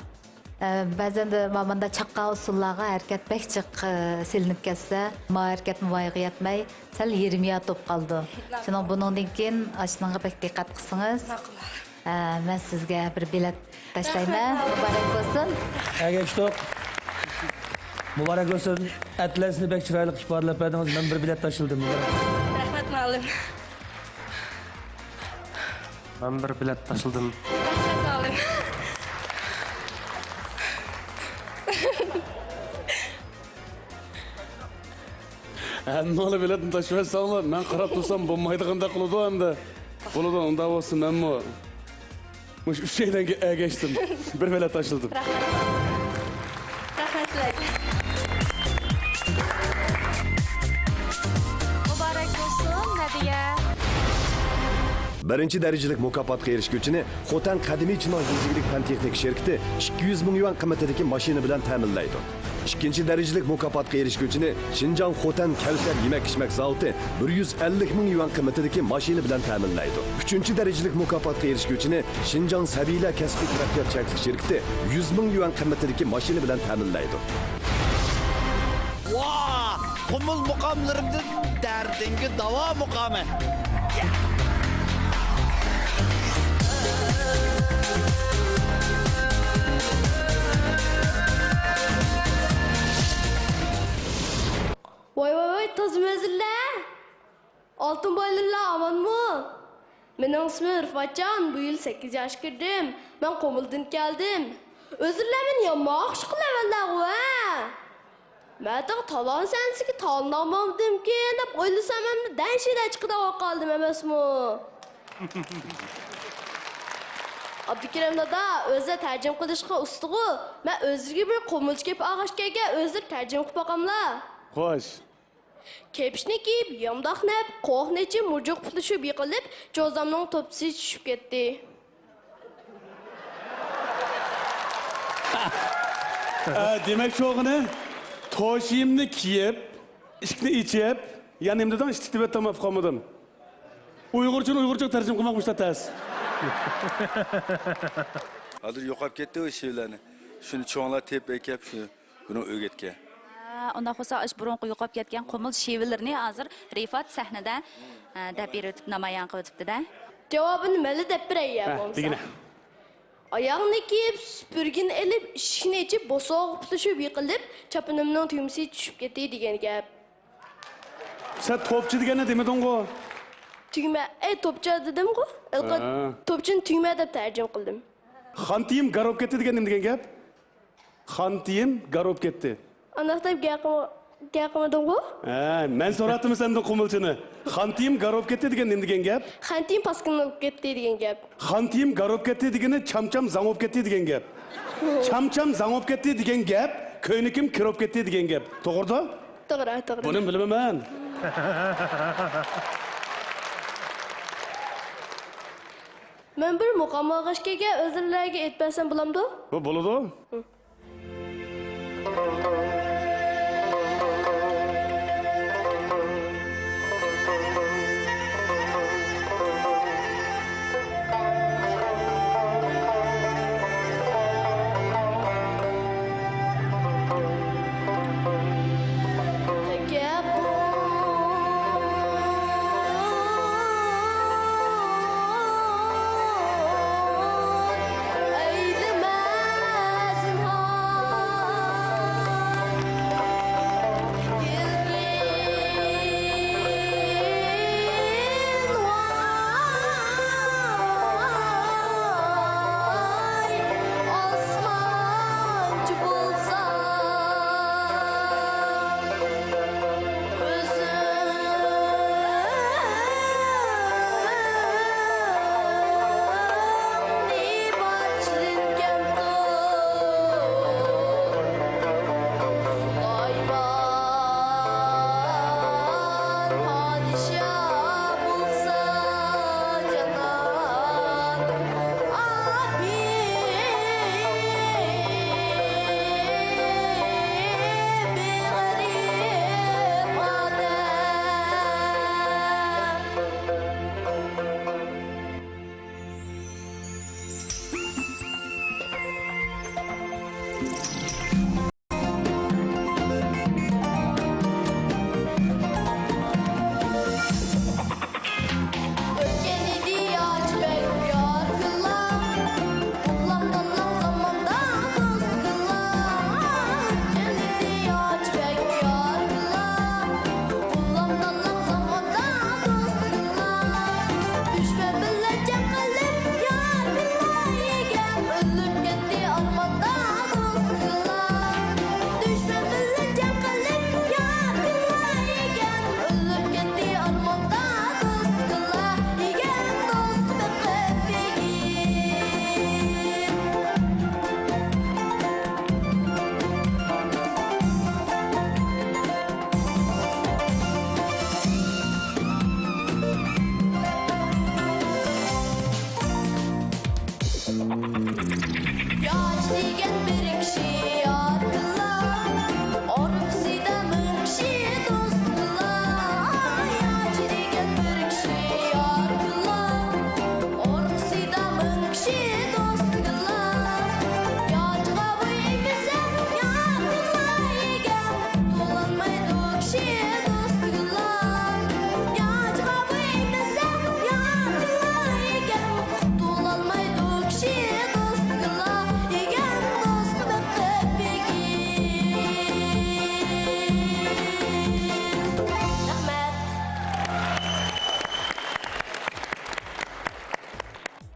ئە، بەزەندە مانا مۇنداق چاققان ئۇسسۇللارغا ھەرىكەت بەك جىق، ئە، سېلىنىپ كەتسە، ما ھەرىكەتمۇ ۋايىغا يەتمەي، سەل يېرىم يارتى بولۇپ قالىدۇ. شۇنىڭ بۇنىڭدىن كېيىن ئاشۇنىڭغا بەك دىققەت قىلسىڭىز. ماقۇل. ئە، مەن سىزگە بىر بېلەت تاشلايمەن. رەھمەت. مۇبارەك بولسۇن. ئەگەشتۇق. مۇبارەك بولسۇن. ئەتلەسنى بەك چىرايلىق ئىپادىلەپ بەردىڭىز. مەن بىر بېلەت تاشلىدىم. مۇبارەك. رەھمەت، مۇئەللىم. مەن بىر بېلەت تاشلىدىم. رەھمەت، مۇئەللىم. ھەممىڭلار بېلەتنى تاشلىۋەتسەڭلار، مەن قاراپ تۇرسام بولمايدىغاندەك قىلىدۇ ئەمدى. بولىدۇ، ئۇنداق بولسا مەنمۇ مۇشۇ ئۈچەيلەنگە ئەگەشتىم. بىر بېلەت تاشلىدىم. رەھمەت. رەھمەت سىلەرگە. مۇبارەك بولسۇن، ھەدىيە. بىرىنچى دەرىجىلىك مۇكاپاتقا ئېرىشكۈچىنى خوتەن قەدىمىي چىناڭ يېزا ئىگىلىك پەن-تېخنىكا شىركىتى ئىككى يۈز مىڭ يۈەن قىممىتىدىكى ماشىنا بىلەن تەمىنلەيدۇ. ئىككىنچى دەرىجىلىك مۇكاپاتقا ئېرىشكۈچىنى شىنجاڭ خوتەن كەۋسەر يېمەك-ئىچمەك زاۋۇتى بىر يۈز ئەللىك مىڭ يۈەن قىممىتىدىكى ماشىنا بىلەن تەمىنلەيدۇ. ئۈچىنچى دەرىجىلىك مۇكاپاتقا ئېرىشكۈچىنى شىنجاڭ سەبىيلەر كەسپىي تەرەققىيات چەكلىك شىركىتى يۈز مىڭ يۈەن قىممىتىدىكى ماشىنا بىلەن تەمىنلەيدۇ. ۋاھ! قۇمۇل مۇقاملىرىمدىن دەردىڭگە داۋا مۇقامى. ۋاي، ۋاي، ۋاي، تازىمۇ ھەزىرلەر؟ ئالتۇن بايلىرىلار ئامانمۇ؟ مېنىڭ ئىسمىم رىفاتجان، بۇ يىل سەككىز ياشقا كىردىم. مەن قۇمۇلدىن كەلدىم. ئۆزۈرلەر مېنى يامان ئاخشىقى لەۋەنلەرغۇ، ھە؟ مەتىغ تالان سەنسىگە تالىنالمامدىمكىن دەپ ئويلىسام، ئەمدى دەنشىدە چىقىدىغان قالدىم ئەمەسمۇ؟ ئابدۇكېرىم دادا ئۆزى تەرجىمە قىلىشقا ئۇستىغۇ. مەن ئۆزىگە بىر قۇمۇلچە كېپى ئالغاچ كەلگەن، ئۆزى تەرجىمە قىلىپ باقاملا. خوش. كەپشىنى كىيىپ، يامداقنى يەپ، قوۋاقنى ئېچىپ، مۇجۇق پۇتلىشىپ يىقىلىپ، جوزامنىڭ توپىسى چۈشۈپ كەتتى. ئە، دېمەكچى بولغىنى، توشىيىمنى كىيىپ، ئىشىكنى ئېچىپ، يا نېمە دېدىڭ؟ ئىشىكنى تېپىۋەتتىڭ، مەن ئۇقالمىدىم. ئۇيغۇرچىنى ئۇيغۇرچە تەرجىمە قىلماق مۇشۇنداق تەس. ھازىر يوقاپ كەتتى ئۇ شېۋىلەرنى. شۇنى چوڭلار تېپىپ ئەكەپ، شۇ بۇنى ئۆگەتكەن. ھە، ئۇنداق بولسا، ئاشۇ بۇرۇنقى يوقاپ كەتكەن قۇمۇل شېۋىلىرىنى ھازىر رىفات سەھنىدە، ھە، دەپ بېرىۋېتىپ، نامايان قىلىۋېتىپتۇ-دە. جاۋابىنى مەنلا دەپ بېرەي يا ھە، بولمىسا. دېگىنە. ئاياغنى كىيىپ، سۈپۈرگىنى ئېلىپ، ئىشىكنى ئېچىپ، بوسۇغىغا پۇتلىشىپ يىقىلىپ، چاپىنىمنىڭ تۈگمىسى چۈشۈپ كەتتى دېگەن گەپ. سەن توپچى دېگەننى دېمىدىڭغۇ؟ تۈگمە، ئەي، توپچى دېدىمغۇ؟ ھە. توپچىنى تۈگمە دەپ تەرجىمە قىلدىم. خانتىيىم گاروپ كەتتى دېگەن نېمە دېگەن گەپ؟ خانتىيىم گاروپ كەتتى. ئانداق دەپ گەپ قىلما-، گەپ قىلمىدىڭغۇ؟ ھە، مەن سوراپتىممۇ سەندىن قۇمۇلچىنى؟ خانتىيىم گاروپ كەتتى دېگەن نېمە دېگەن گەپ؟ خانتىيىم پاسكىنا بولۇپ كەتتى دېگەن گەپ. خانتىيىم گاروپ كەتتى دېگىنى چامچام زاڭ بولۇپ كەتتى دېگەن گەپ. چامچام زاڭ بولۇپ كەتتى دېگەن گەپ، كۆينىكىم كىر بولۇپ كەتتى دېگەن گەپ. توغرىدۇ؟ توغرا، توغرا. بۇنى بىلىمەن مەن. مەن بىر مۇقام ئالغاچ كەلگەن، ئۆزلىرىلەرگە ئېيتىپ بەرسەم بولامدۇ؟ بۇ بولىدۇ. ھە. ئۆتكەن ئىدى ياش بەك يار كۈنلەر، ئۇللام داللام زاماندا دوست كۈنلەر. ئۆتكەن ئىدى ياش بەك يار كۈنلەر، ئۇللام داللام زاماندا دوست كۈنلەر. دۈشمەن بىلەن جەڭ قىلىپ يار كۈنلەر يېگەن، ئۆلۈپ كەتتى ئارماندا دوست كۈنلەر. دۈشمەن بىلەن جەڭ قىلىپ يار كۈنلەر يېگەن، ئۆلۈپ كەتتى ئارماندا دوست كۈنلەر يېگەن، دوست بېقىپ بېگىم. ياش دېگەن بىر كىشى يار كۈنلەر، ئارقىسىدا مىڭ كىشى دوست كۈنلەر. ياش دېگەن بىر كىشى يار كۈنلەر، ئارقىسىدا مىڭ كىشى دوست كۈنلەر. ياچقا بويىمىزە يار كۈنلەر يېگەن، تولالمايدۇ كىشى دوست كۈنلەر. ياچقا بويىمىزە يار كۈنلەر يېگەن، تولالمايدۇ كىشى دوست كۈنلەر يېگەن، دوست بېقىپ بېگىم. رەھمەت.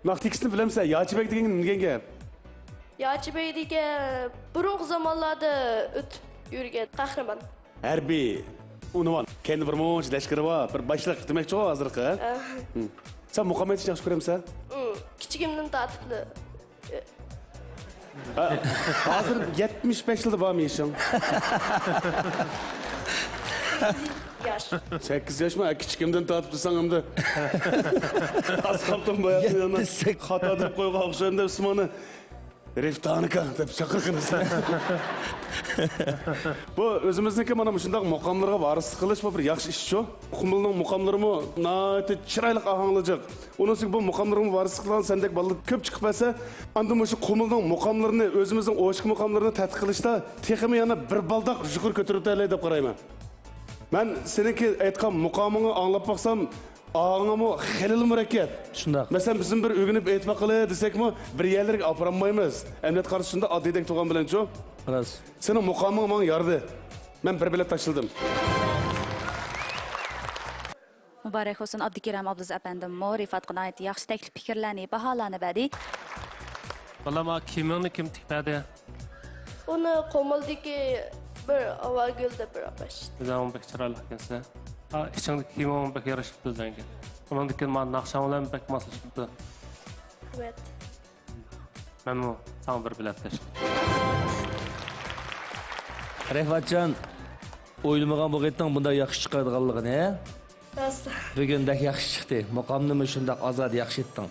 ناخشا تېكىستىنى بىلەمسەن؟ ياچى بەگ دېگەن نېمە دېگەن گەپ؟ ياچى بەگ دېگەن بۇرۇنقى زامانلاردا ئۆتۈپ يۈرگەن قەھرىمان. ھەربىي ئۇنۋان. كەينىدە بىر مۇنچە لەشكىرى بار، بىر باشلىق دېمەكچىغۇ ھازىرقى، ھە؟ ئە. ھىم. سەن مۇقام ئېيتىشنى ياخشى كۆرەمسەن؟ ھىم. كىچىكىمدىن تارتىپلا. ھە، ھازىر يەتمىش بەش يىلدا بارمۇ يېشىڭ؟ ياش. سەككىز ياشمۇ؟ ھە، كىچىكىمدىن تارتىپ دېسەڭ ئەمدى. ئاز قاپتۇ باياتىن يەنە يەتمىش سەككىز. خاتا دەپ قويغان ئوخشايمەن دەپ مانا. رېفتانىكا دەپ چاقىرغىنىسەن. بۇ ئۆزىمىزنىڭكى مانا مۇشۇنداق مۇقاملىرىغا ۋارىسلىق قىلىش بۇ بىر ياخشى ئىشچۇ. قۇمۇلنىڭ مۇقاملىرىمۇ ناھايىتى چىرايلىق ئاھاڭلىجىق. ئۇنىڭ ئۈستىگە بۇ مۇقاملىرىمۇ ۋارىسلىق قىلغان سەندەك بالىلار كۆپ چىقىپ كەتسە، ئاندىن مۇشۇ قۇمۇلنىڭ مۇقاملىرىنى، ئۆزىمىزنىڭ ئوشۇق مۇقاملىرىنى تەتقىق قىلىشتا تېخىمۇ يەنە بىر بالداق يۇقىرى كۆتۈرۈۋېتەلەي دەپ قارايمەن. مەن سېنىڭكى ئېيتقان مۇقامىڭنى ئاڭلاپ باقسام، ئاھاڭىمۇ خېلىلا مۇرەككەپ. شۇنداق. مەسىلەن، بىزمۇ بىر ئۆگىنىپ ئېيتماقلى دېسەكمۇ، بىر يەرلەرگە ئاپىرالمايمىز. ئەمەلىيەتتە قارىسا شۇنداق ئاددىيدەك تۇرغان بىلەنچۇ؟ راست. سېنىڭ مۇقامىڭ ماڭا يارىدى. مەن بىر بېلەت تاشلىدىم. مۇبارەك بولسۇن، ئابدۇكېرىم ئابلىز ئەپەندىممۇ رىفاتقا ناھايىتى ياخشى تەكلىپ پىكىرلەرنى، باھالارنى بەردى. بالام، ئا كىيىمىڭنى كىم تىكمەدى؟ ئۇنى قۇمۇلدىكى بىر ھاۋاگۈل دەپ بىر ئاپا ئىشلىتىدۇ. ئۆزۈڭ بەك چىرايلىق ئىكەنسەن. ئا، ئىچىڭدىكى كىيىمىڭ بەك يارىشىپتۇ ئۆزۈڭگە. ئۇنىڭدىن كېيىن مانا ناخشاڭ بىلەن بەك ماسلىشىپتۇ. رەھمەت. مەنمۇ ساڭا بىر بېلەت تاشلايمەن. رەھمەتجان، ئويلىمىغان بۇ قېتىڭ بۇنداق ياخشى چىقىدىغانلىقىنى، ھە؟ راست. بۈگۈن بەك ياخشى چىقتى. مۇقامنىمۇ شۇنداق ئازادە ياخشى ئېيتتىڭ.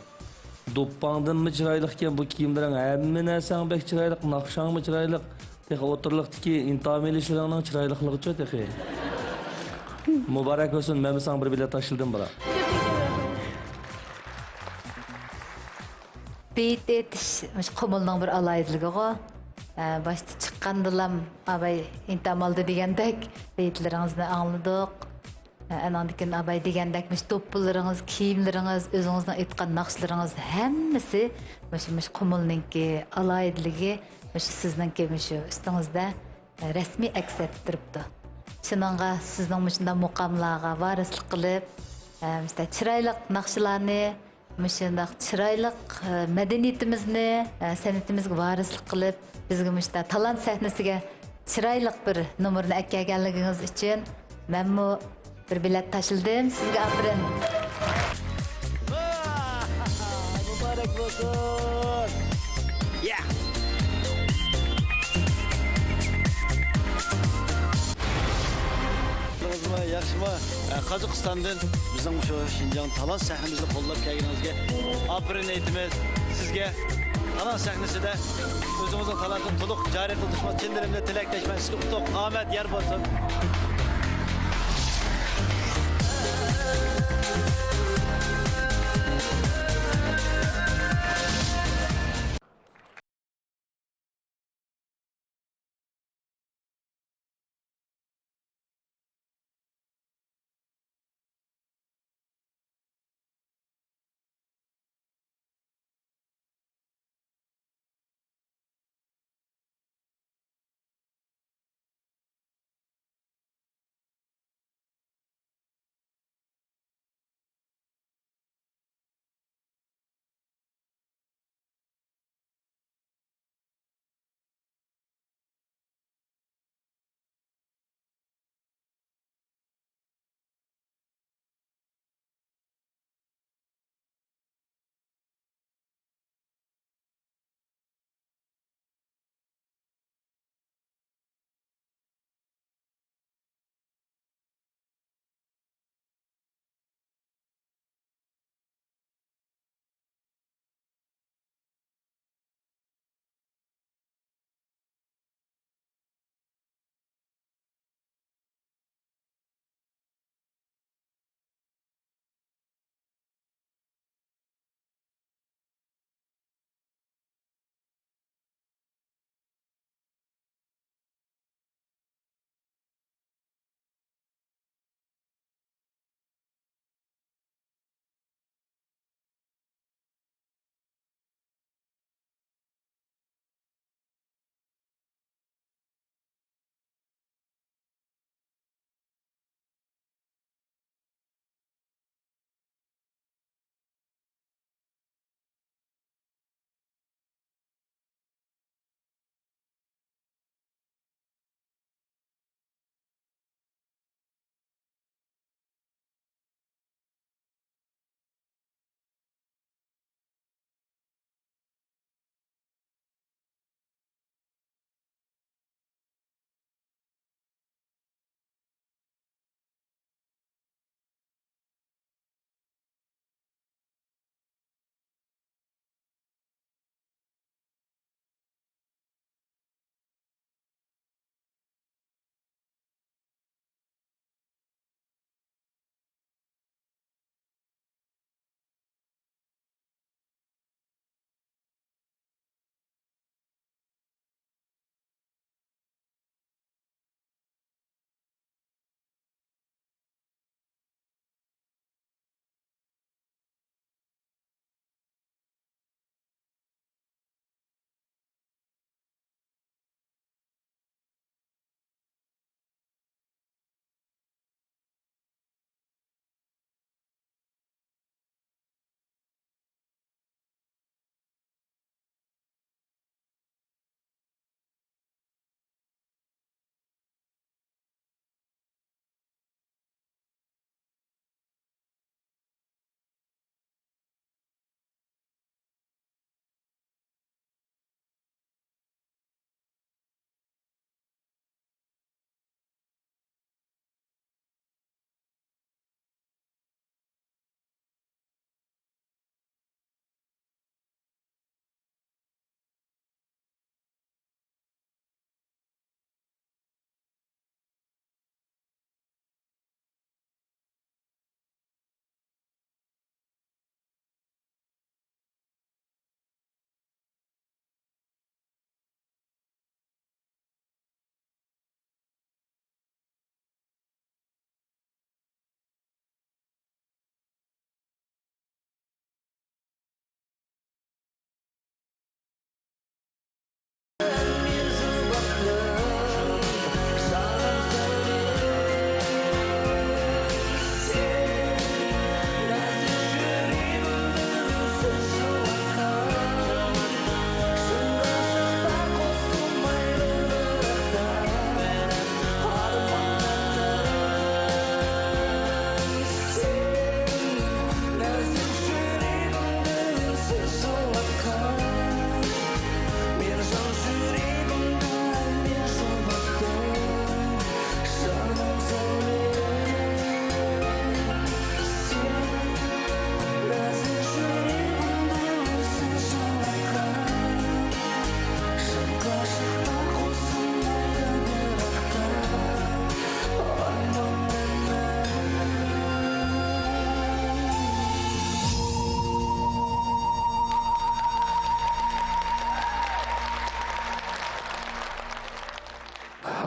دوپپاڭدىنمۇ چىرايلىقكەن بۇ كىيىملىرىڭ، ھەممە نەرسەڭ بەك چىرايلىق، ناخشاڭمۇ چىرايلىق. تېخى ئوتتۇرىلىقتىكى ئىنتام ئېلىشلىرىڭنىڭ چىرايلىقلىقىچۇ تېخى. مۇبارەك بولسۇن، مەنمۇ ساڭا بىر بېلەت تاشلىدىم، برا. بېيىت ئېيتىش مۇشۇ قۇمۇلنىڭ بىر ئالاھىدىلىكىغۇ. ئە، باشتا چىققاندىلام ئاباي ئىنتام ئالدى دېگەندەك بېيىتلىرىڭىزنى ئاڭلىدۇق. ئە، ئاناندىن كېيىن ئاباي دېگەندەك مۇشۇ دوپپىلىرىڭىز، كىيىملىرىڭىز، ئۆزىڭىزنىڭ ئېيتقان ناخشىلىرىڭىز ھەممىسى مۇشۇ، مۇشۇ قۇمۇلنىڭكى ئالاھىدىلىكى، مۇشۇ سىزنىڭكى مۇشۇ ئۈستىڭىزدە، ئە، رەسمىي ئەكس ئەتتۈرۈپتۇ. شۇنىڭغا سىزنىڭ مۇشۇنداق مۇقاملارغا ۋارىسلىق قىلىپ، ئە، مۇشۇنداق چىرايلىق ناخشىلارنى، مۇشۇنداق چىرايلىق، ئە، مەدەنىيىتىمىزنى، ئە، سەنئىتىمىزگە ۋارىسلىق قىلىپ، بىزگە مۇشۇنداق تالانت سەھنىسىگە چىرايلىق بىر نومۇرنى ئەكەلگەنلىكىڭىز ئۈچۈن مەنمۇ بىر بېلەت تاشلىدىم. سىزگە ئاپىرىن. مۇبارەك بولسۇن. يا. ياخشىمۇ، ياخشىمۇ؟ ئە، قازاقىستاندىن بىزنىڭ شۇ شىنجاڭ تالانت سەھنىمىزنى قوللاپ كەلگىنىڭىزگە ئاپىرىن ئېيتىمىز. سىزگە تالانت سەھنىسىدە ئۆزىڭىزنىڭ تالانتىنى تولۇق جارى قىلدۇرۇشىڭىزغا چىن دىلىمدىن تىلەكدەشمەن. سىزگە ئۇتۇق، ئامەت يار بولسۇن.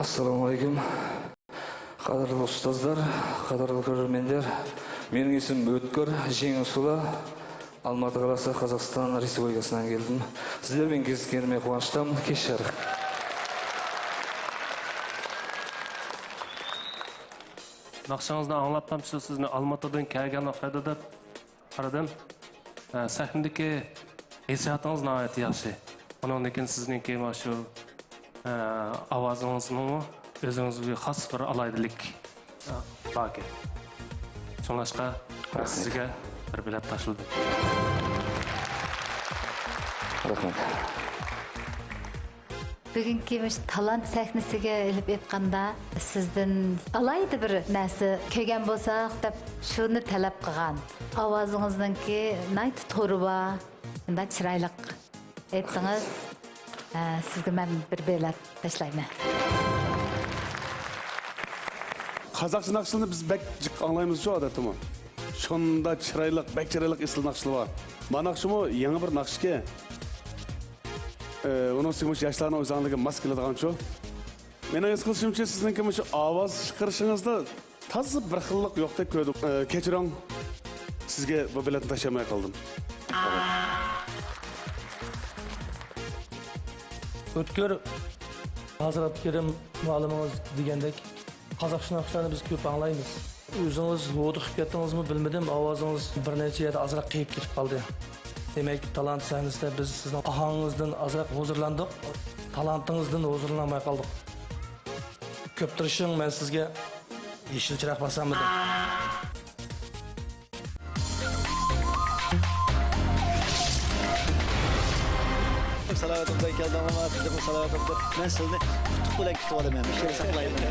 Assalamu alaykum. Qadrli ustazlar, qadrli ko'rermenlar. Mening ismim O'tkir Jengusula. Almaty galasy, Qozog'iston respublikasından keldim. Sizler bilan keskinmeye quvançdam. Keşler. ناخشىڭىزنى ئاڭلاپ قامسىز، سىزنى ئالماتىدىن كەلگەن ئوخشايدۇ دەپ قارىدىم. ئە، سەھنىدىكى ھېسسىياتىڭىز ناھايىتى ياخشى. ئۇنىڭدىن كېيىن سىزنىڭكى مانا شۇ، ئە، ئاۋازىڭىزنىڭمۇ ئۆزىڭىزگە خاس بىر ئالاھىدىلىك، ئە، باركەن. شۇڭلاشقا سىزگە بىر بېلەت تاشلىدىم. رەھمەت. بۈگۈنكى مۇشۇ تالانت سەھنىسىگە ئېلىپ ئېيتقاندا، سىزدىن ئالاھىدە بىر نەرسە كۆرگەن بولساق دەپ شۇنى تەلەپ قىلغان. ئاۋازىڭىزنىڭكى ناھايىتى تورۋا، شۇنداق چىرايلىق ئېيتتىڭىز. ئە، سىزگە مەن بىر بېلەت تاشلايمەن. قازاقچە ناخشىلارنى بىز بەك جىق ئاڭلايمىز شۇ ئادەتتىمۇ. شۇنداق چىرايلىق، بەك چىرايلىق ئېسىل ناخشىلار بار. ما ناخشىمۇ يېڭى بىر ناخشىكەن. ئى، ئۇنىڭ ئۈستىگە مۇشۇ ياشلارنىڭ ئۆزەڭلىكىگە ماس كېلىدىغانچۇ؟ مېنىڭ ھېس قىلىشىمچە، سىزنىڭكى مۇشۇ ئاۋاز چىقىرىشىڭىزدا تازا بىر خىللىق يوقتەك كۆردۈم. ئى، كەچۈرۈڭ، سىزگە بۇ بېلەتنى تاشلىيالماي قالدىم. ئۆتكۈر، ھازىر ئابدۇكېرىم مۇئەللىمىڭىز دېگەندەك، قازاقچە ناخشىلارنى بىز كۆپ ئاڭلايمىز. ئۆزىڭىز ھودۇقۇپ كەتتىڭىزمۇ بىلمىدىم، ئاۋازىڭىز بىر نەچچە يەردە ئازراق قېيىپ كېتىپ قالدى. دېمەك، تالانت سەھنىسىدە بىز سىزنىڭ ئاھاڭىڭىزدىن ئازراق ھۇزۇرلاندۇق، تالانتىڭىزدىن ھۇزۇرلىنالماي قالدۇق. كۆپ تىرىشىڭ، مەن سىزگە يېشىل چىراغ باسالمىدىم. سالاۋاتىمدىن كەلدىڭلارمۇ، تېخىمۇ سالاۋاتىمدىن. مەن سىلىنى ئۇتۇق بىلەن كۈتۈۋالىمەن، مۇشۇ يەردە ساقلايمەن.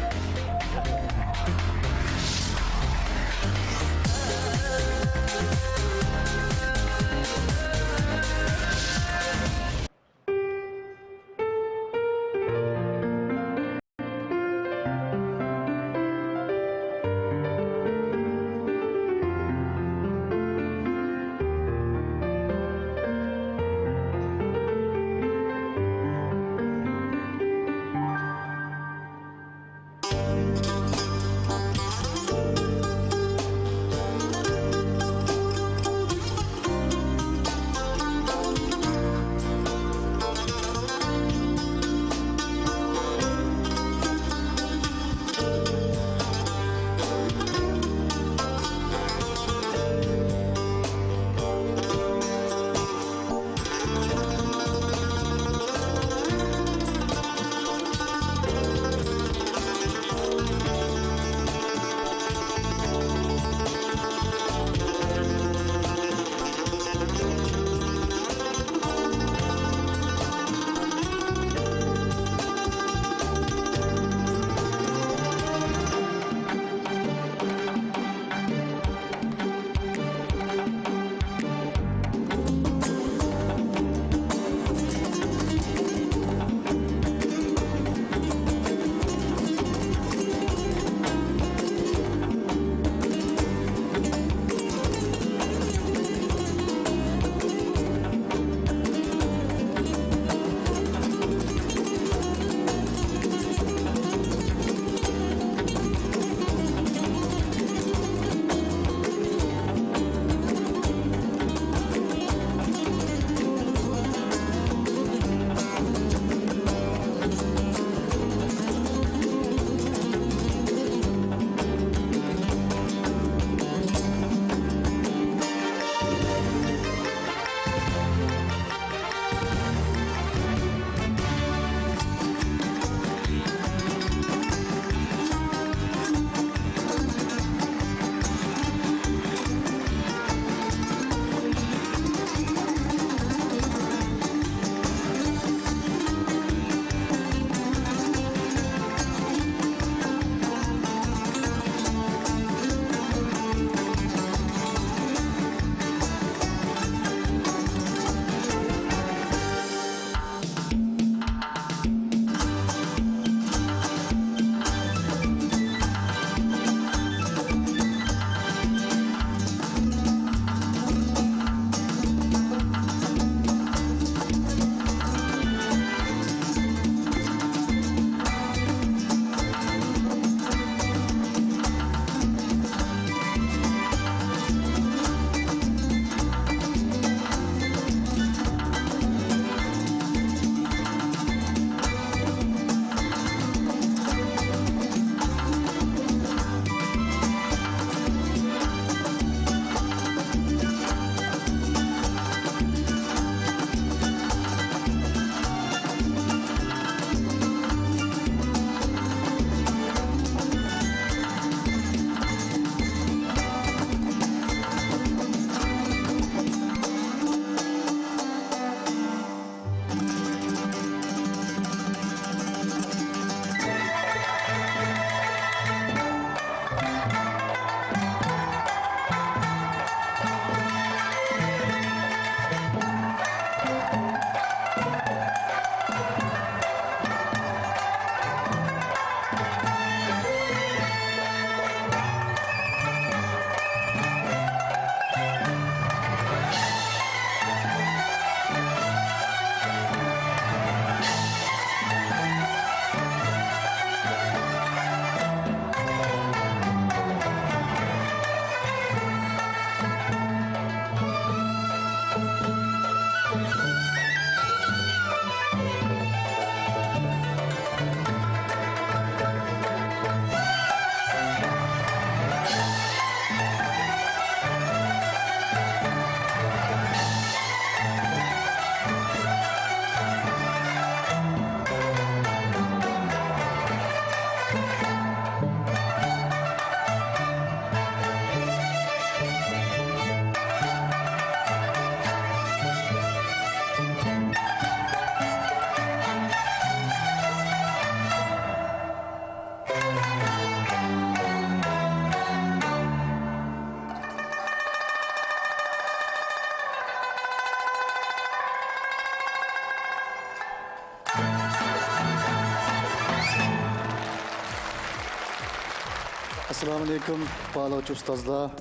ئەسسالامۇئەلەيكۇم، باھالىغۇچى ئۇستازلار،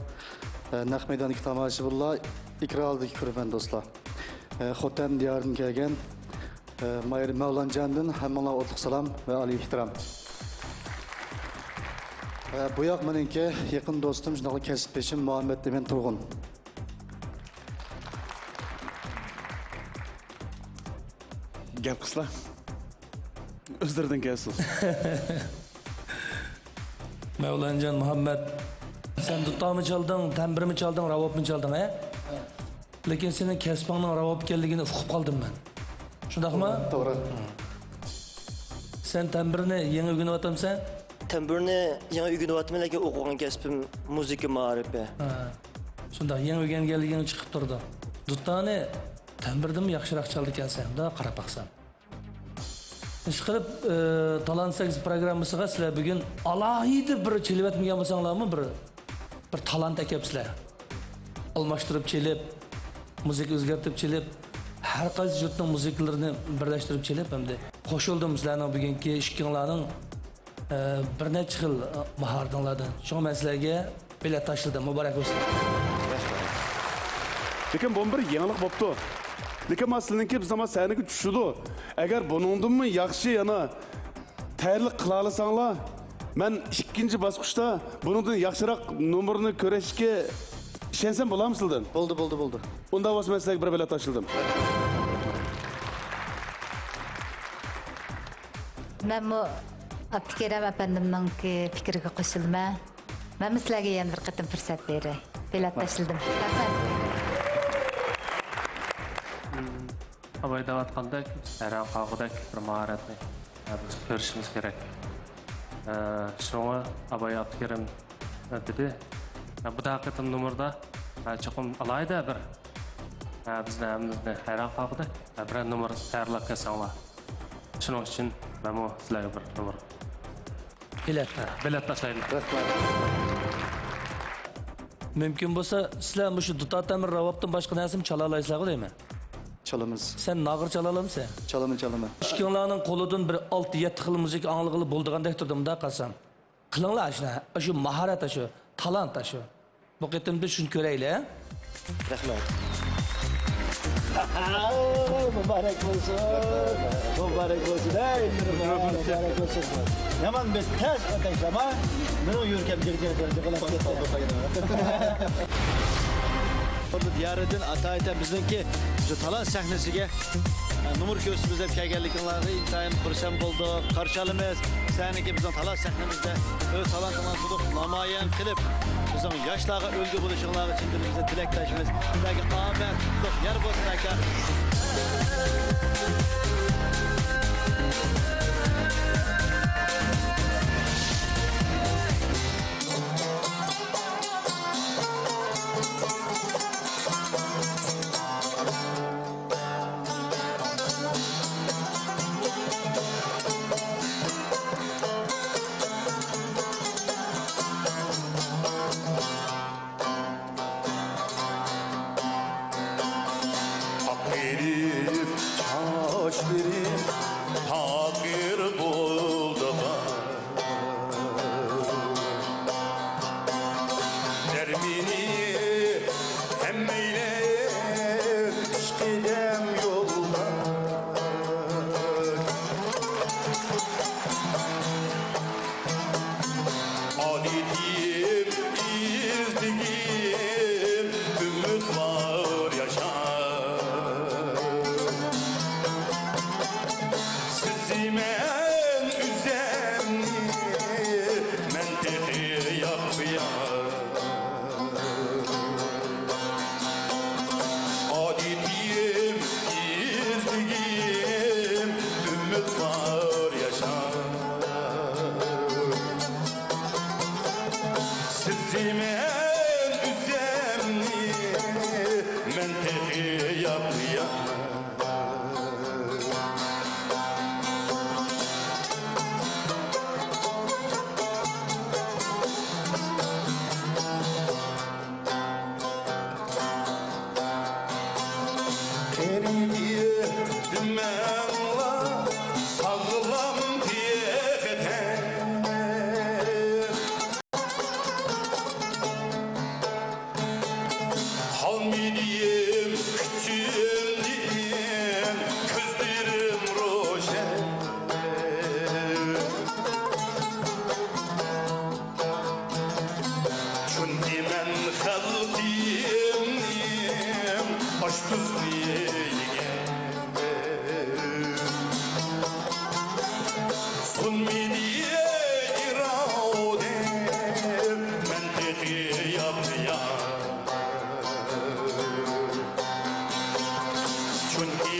ئە، نەق مەيداندىكى تاماشىبىنلار، ئېكران ئالدىدىكى كۆرۈرمەن دوستلار. ئە، خوتەن دىيارىدىن كەلگەن، ئە، ماھىر مەۋلانجاندىن ھەممىڭلارغا ئوتلۇق سالام ۋە ئالىي ئېھتىرام. ئە، بۇ ياق مېنىڭكى يېقىن دوستۇم، شۇنداقلا كەسىپدىشىم مۇھەممەت ئىمىن تۇرغۇن. گەپ قىسلا. ئۆزلىرىدىن كەلسۇن. مەۋلانجان مۇھەممەد، سەن دۇتارمۇ چالدىڭ، تەمبىرمۇ چالدىڭ، راۋابمۇ چالدىڭ، ھە؟ لېكىن سېنىڭ كەسپىڭنىڭ راۋاب ئىكەنلىكىنى ئۇقۇپ قالدىم مەن. شۇنداقمۇ؟ توغرا. سەن تەمبىرنى يېڭى ئۆگىنىۋاتامسەن؟ تەمبىرنى يېڭى ئۆگىنىۋاتىمەن، لېكىن ئوقۇغان كەسپىم مۇزىكا مائارىپى. ھە. شۇنداق، يېڭى ئۆگەنگەنلىكىڭ چىقىپ تۇرىدۇ. دۇتارنى تەمبىردىنمۇ ياخشىراق چالىدىكەنسەن، مۇنداق قاراپ باقسام. ئىشقىلىپ، ئى، تالانت سەككىز پروگراممىسىغا سىلەر بۈگۈن ئالاھىدە بىر چېلىۋەتمىگەن بولساڭلارمۇ، بىر، بىر تالانت ئەكەپسىلەر. ئالماشتۇرۇپ چېلىپ، مۇزىكا ئۆزگەرتىپ چېلىپ، ھەر قايسى يۇرتنىڭ مۇزىكىلىرىنى بىرلەشتۈرۈپ چېلىپ، ئەمدى قوشۇلدۇم سىلەرنىڭ بۈگۈنكى ئىككىڭلارنىڭ، ئى، بىر نەچچە خىل، ئى، ماھارىتىڭلاردىن. شۇڭا مەن سىلەرگە بېلەت تاشلىدىم. مۇبارەك بولسۇن. لېكىن بۇمۇ بىر يېڭىلىق بوپتۇ. لېكىن ما سىلىنىڭكى بىزنىڭ ما سەھنىگە چۈشىدۇ. ئەگەر بۇنىڭدىنمۇ ياخشى يەنە تەييارلىق قىلالىساڭلار، مەن ئىككىنچى باسقۇچتا بۇنىڭدىن ياخشىراق نومۇرنى كۆرۈشكە ئىشەنسەم بولامدۇ سىلىدىن؟ بولدى، بولدى، بولدى. ئۇنداق بولسا مەن سىلەرگە بىر بېلەت تاشلىدىم. مەنمۇ ئابدۇكېرىم ئەپەندىمنىڭكى پىكرىگە قوشۇلىمەن. مەنمۇ سىلەرگە يەنە بىر قېتىم پۇرسەت بېرەي. بېلەت تاشلىدىم. رەھمەت. ئاباي دەۋاتقاندەك، ھەيران قالغۇدەك بىر ماھارەتنى، ئە، بىز كۆرۈشىمىز كېرەك. ئە، شۇڭا ئاباي ئابدۇكېرىم، ئە، دېدى، ئە، بۇ قېتىم نومۇردا، ئە، چوقۇم ئالاھىدە بىر، ئە، بىزنى ھەممىمىزنى ھەيران قالغۇدەك، ئە، بىرەر نومۇر تەييارلاپ كەلسەڭلار. شۇنىڭ ئۈچۈن مەنمۇ سىلەرگە بىر نومۇر بېلەت. بېلەت تاشلايمەن. رەھمەت. مۇمكىن بولسا، سىلەر مۇشۇ دۇتار تەمبۇر راۋابتىن باشقا نەرسىمۇ چالالايسىلەرغۇ دەيمەن. چالىمىز. سەن ناغرا چالالامسەن؟ چالىمەن، چالىمەن. ئىككىڭلارنىڭ قولىدىن بىر ئالتە، يەتتە خىل مۇزىكا ئاڭلىغىلى بولىدىغاندەك تۇردى، مۇنداق قارىسام. قىلىڭلار ئاشۇنى، ئاشۇ ماھارەت، ئاشۇ تالانت، ئاشۇ. بۇ قېتىمدا شۇنى كۆرەيلى، ھە؟ رەھمەت. مۇبارەك بولسۇن. مۇبارەك بولسۇن. ھەي، مۇبارەك بولسۇن. يامان بىز تەس ئۆتەكلەما. مېنىڭ يۈرىكىم جىر-جىر-جىر جىغلاپ كەتتى. دىيارىدىن ئاتايىتەن بىزنىڭكى شۇ تالانت سەھنىسىگە نومۇر كۆرسىتىمىز دەپ كەلگەنلىكىڭلارغا ئىنتايىن خۇرسەن بولدۇق، قارشى ئالىمىز. سىلەرنىڭكى بىزنىڭ تالانت سەھنىمىزدە ئۆز تالانتىڭلارنى تولۇق نامايان قىلىپ، بىزنىڭ ياشلارغا ئۈلگە بولۇشۇڭلارغا چىن دىلىمىزدىن تىلەكداشمىز. سىلەرگە ئامەت، قۇتلۇق يار بولسۇن، ئاكا.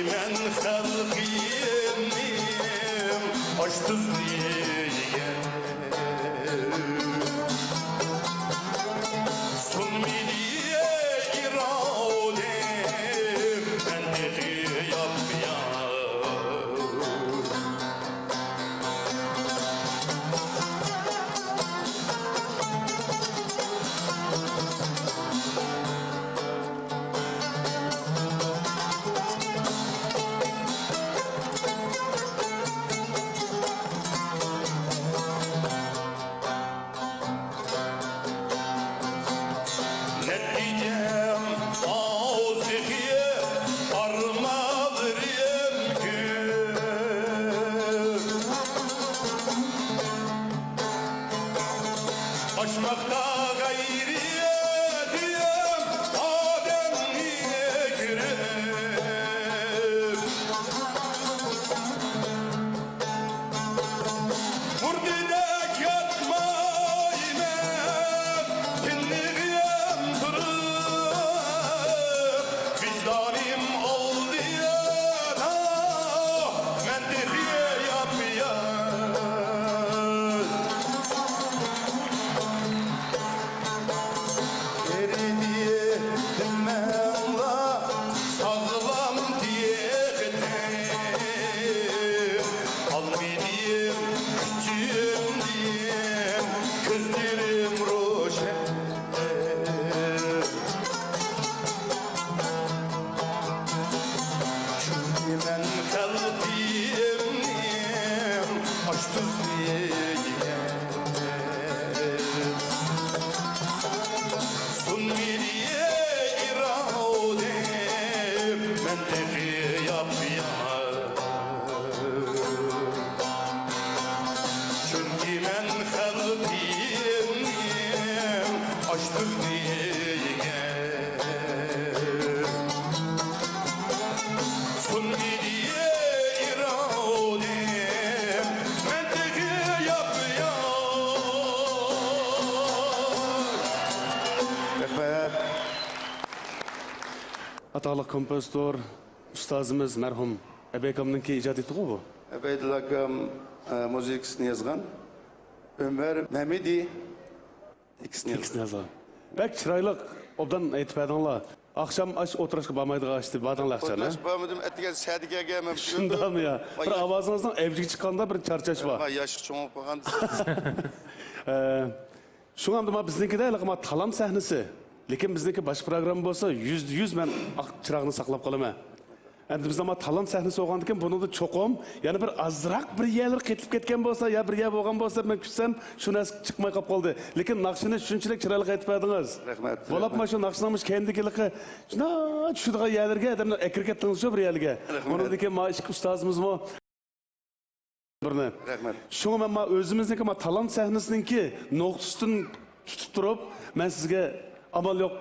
مەن خەلقىمنىڭ ئاش-تۇزىنى يېگەن. سۇنمىدى ئىرادەم، مەن تېخى ياپياش. نەتىجەم ئاز تېخى، ئارمانلىرىم كۆپ. ئاشماقتا غەيرىتىم ئادەمنى كۆرۈپ. مۇردىدەك ياتمايمەن، تىنلىغىم تۇرۇپ، ۋىجدانىم ئالدىدا، مەن تېخى ياپياش. ئېرىدى دىمەڭلا ساغلام تېخى. ئالمىدىم كۈچۈمدىن، كۆزلىرىم روشەن. چۈنكى مەن خەلقىمنىڭ ئاش-تۇزىنى يېگەن. سۇنمىدى ئىرادەم، مەن تېخى ياپياش. چۈنكى مەن خەلقىمنىڭ ئاش-تۇزىنى يېگەن. سۇنمىدى ئىرادەم، مەن تېخى ياپياش. رەھمەت. ئاتاقلىق كومپوزىتور، ئۇستازىمىز مەرھۇم ئەبەي ئاكامنىڭكى ئىجادىيىتىغۇ بۇ؟ ئەبەيدىللا ئاكام، ئە، مۇزىكىسىنى يازغان. ئۆمەر مەمىدى تېكىستنى يازغان. تېكىستنى يازغان. بەك چىرايلىق، ئوبدان ئېيتىپ بەردىڭلار. ئاخشام ئاش ئولتۇرۇشقا بارمايدىغان ئىشتى، باردىڭلار ئاخشام، ھە؟ ئولتۇرۇشقا بارمىدىم، ئەتىگەن سەھەرگە كەلگەنمەن. شۇنداقمۇ يا؟ بىر ئاۋازىڭىزنىڭ ئەۋجىگە چىققاندا بىر چارچاش بار. ياشقا چوڭ بولۇپ قالغان. ئە، شۇڭا ئەمدى ما بىزنىڭكىدە ھېلىقى ما تالانت سەھنىسى. لېكىن بىزنىڭكى باشقا پروگرامما بولسا يۈزدە يۈز مەن ئاق چىراغنى ساقلاپ قالىمەن. ئەمدى بىزدە ما تالانت سەھنىسى بولغاندىكىن بۇنىڭدا چوقۇم يەنە بىر ئازراق بىر يەرلىرى قېتىلىپ كەتكەن بولسا يا بىر يەر بولغان بولسا، مەن كۈتسەم شۇ نەرسە چىقماي قاپ قالدى. لېكىن ناخشىنى شۇنچىلىك چىرايلىق ئېيتىپ بەردىڭىز. رەھمەت، بولۇپمۇ رەھمەت. شۇ ناخشىنىڭ مۇشۇ كەينىدىكى ھېلىقى شۇنداق چۈشىدىغان يەرلىرىگە ئادەملەر ئەكىرىپ كەتتىڭىز شۇ بىر يەرلىرىگە. رەھمەت. ئۇنىڭدىن كېيىن ما ئىككى ئۇستازىمىزمۇ بىرنى. رەھمەت. شۇڭا مەن ما ئۆزىمىزنىڭكى ما تالانت سەھنىسىنىڭكى نۇقتىسىدىن تۇتۇپ تۇرۇپ، مەن سىزگە ئامال يوق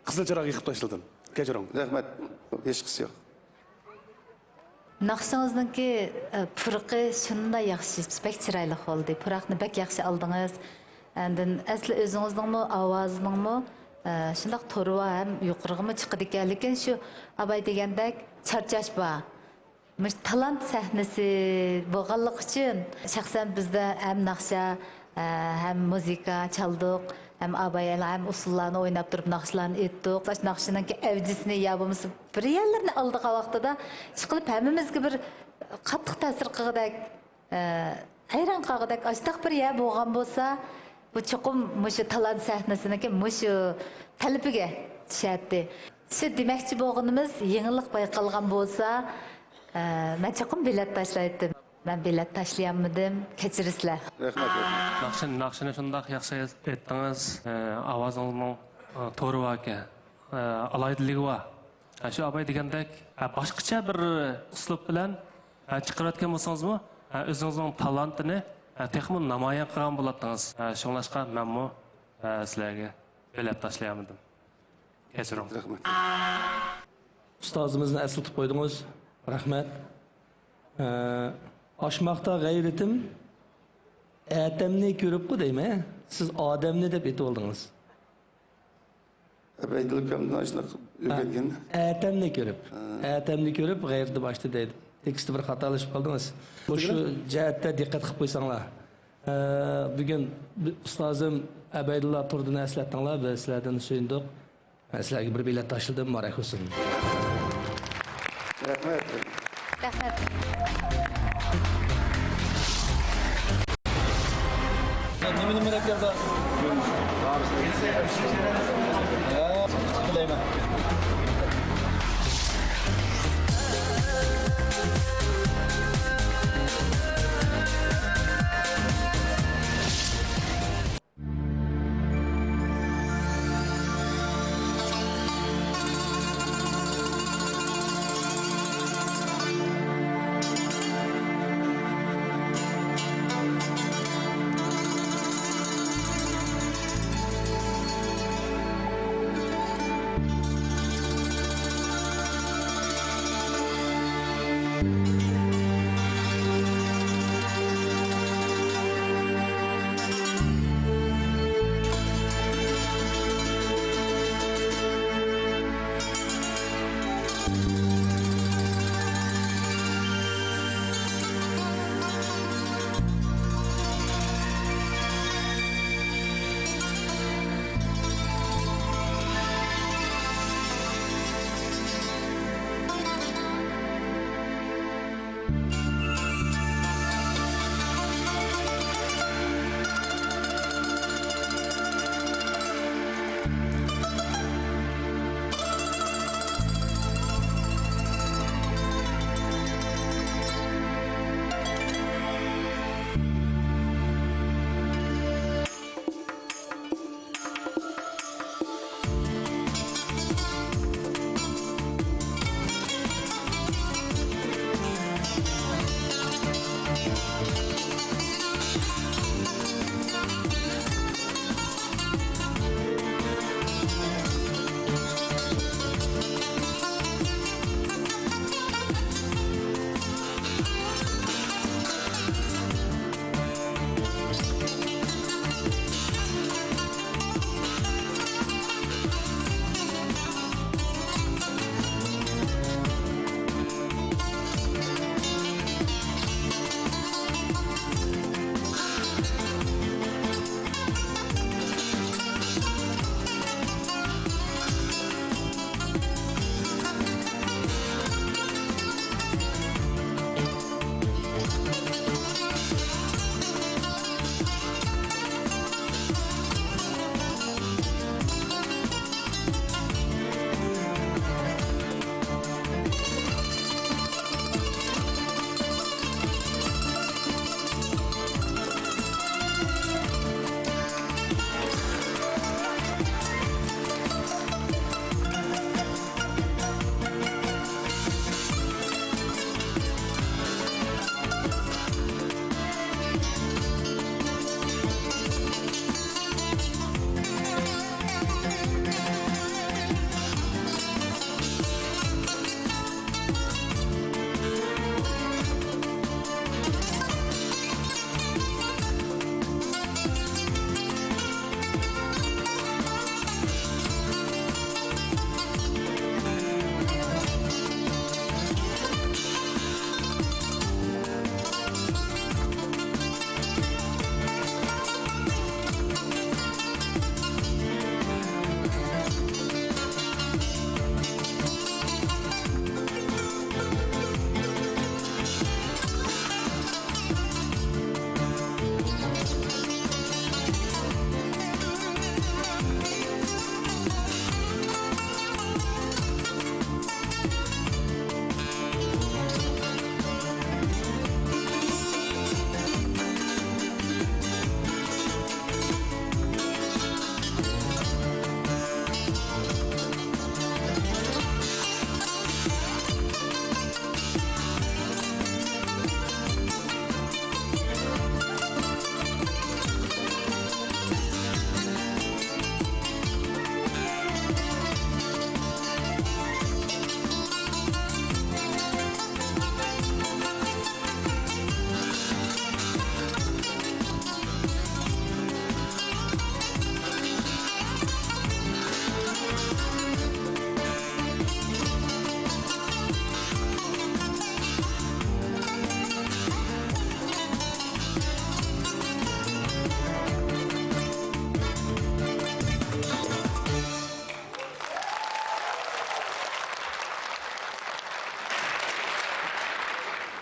قىزىل چىراغ يېقىپ تاشلىدىم. كەچۈرۈڭ. رەھمەت. ھېچقىسى يوق. ناخشىڭىزنىڭكى، ئە، پۇرىقى شۇنداق ياخشى، بەك چىرايلىق بولدى. پۇراقنى بەك ياخشى ئالدىڭىز. ئاندىن ئەسلى ئۆزىڭىزنىڭمۇ ئاۋازىنىڭمۇ، ئە، شۇنداق تورۋا ھەم يۇقىرىغىمۇ چىقىدىكەن. لېكىن شۇ ئاباي دېگەندەك چارچاش بار. مۇشۇ تالانت سەھنىسى بولغانلىقى ئۈچۈن، شەخسەن بىزدە ھەم ناخشا، ھەم مۇزىكا چالدۇق، ھەم ئابايلار ھەم ئۇسسۇللارنى ئويناپ تۇرۇپ ناخشىلارنى ئېيتتۇق. ئاشۇ ناخشىنىڭكى ئەۋجىسىنى يا بولمىسا بىر يەرلىرىنى ئالىدىغان ۋاقتىدا، ئىشقىلىپ ھەممىمىزگە بىر قاتتىق تەسىر قىلغۇدەك، ئە، ھەيران قالغۇدەك ئاشۇنداق بىر يەر بولغان بولسا، بۇ چوقۇم مۇشۇ تالانت سەھنىسىنىڭكى مۇشۇ تەلىپىگە چۈشەتتى. شۇ دېمەكچى بولغىنىمىز، يېڭىلىق بايقالغان بولسا، ئە، مەن چوقۇم بېلەت تاشلايتتىم. مەن بېلەت تاشلىيالمىدىم، كەچۈرۈسىلەر. رەھمەت. ناخشىنى، ناخشىنى شۇنداق ياخشى ئېيتتىڭىز. ئاۋازىڭىزنىڭ تورى باركەن، ئالاھىدىلىكى بار. شۇ ئاباي دېگەندەك، باشقىچە بىر ئۇسلۇب بىلەن چىقىرىۋەتكەن بولسىڭىزمۇ، ئۆزىڭىزنىڭ تالانتىنى تېخىمۇ نامايان قىلغان بولاتتىڭىز. شۇڭلاشقا مەنمۇ سىلەرگە بېلەت تاشلىيالمىدىم. كەچۈرۈڭ. رەھمەت. ئۇستازىمىزنى ئەسلىتىپ قويدىڭىز. رەھمەت. ئە، ئاشماقتا غەيرىتىم ئەتەمنى كۆرۈپقۇ دەيمەن. سىز ئادەمنى دەپ ئېيتىۋالدىڭىز. ئەبەيدىل ئۇكامدىن ئاشۇنداق ئۆگەنگەن. ئەتەمنى كۆرۈپ، ھە. ئەتەمنى كۆرۈپ غەيرىتى باشتا دەيدۇ. تېكىستتا بىر خاتالىشىپ قالدىڭىز. مۇشۇ جەھەتتە دىققەت قىلىپ قويساڭلار. ئە، بۈگۈن ئۇستازىم ئەبەيدۇللا تۇردىنى ئەسلەتتىڭلار، بىز سىلەردىن سۆيۈندۇق. مەن سىلەرگە بىر بېلەت تاشلىدىم، مۇبارەك بولسۇن. رەھمەت. رەھمەت. نېمە، نېمە رەھمەت؟ ھە، تىلەيمەن.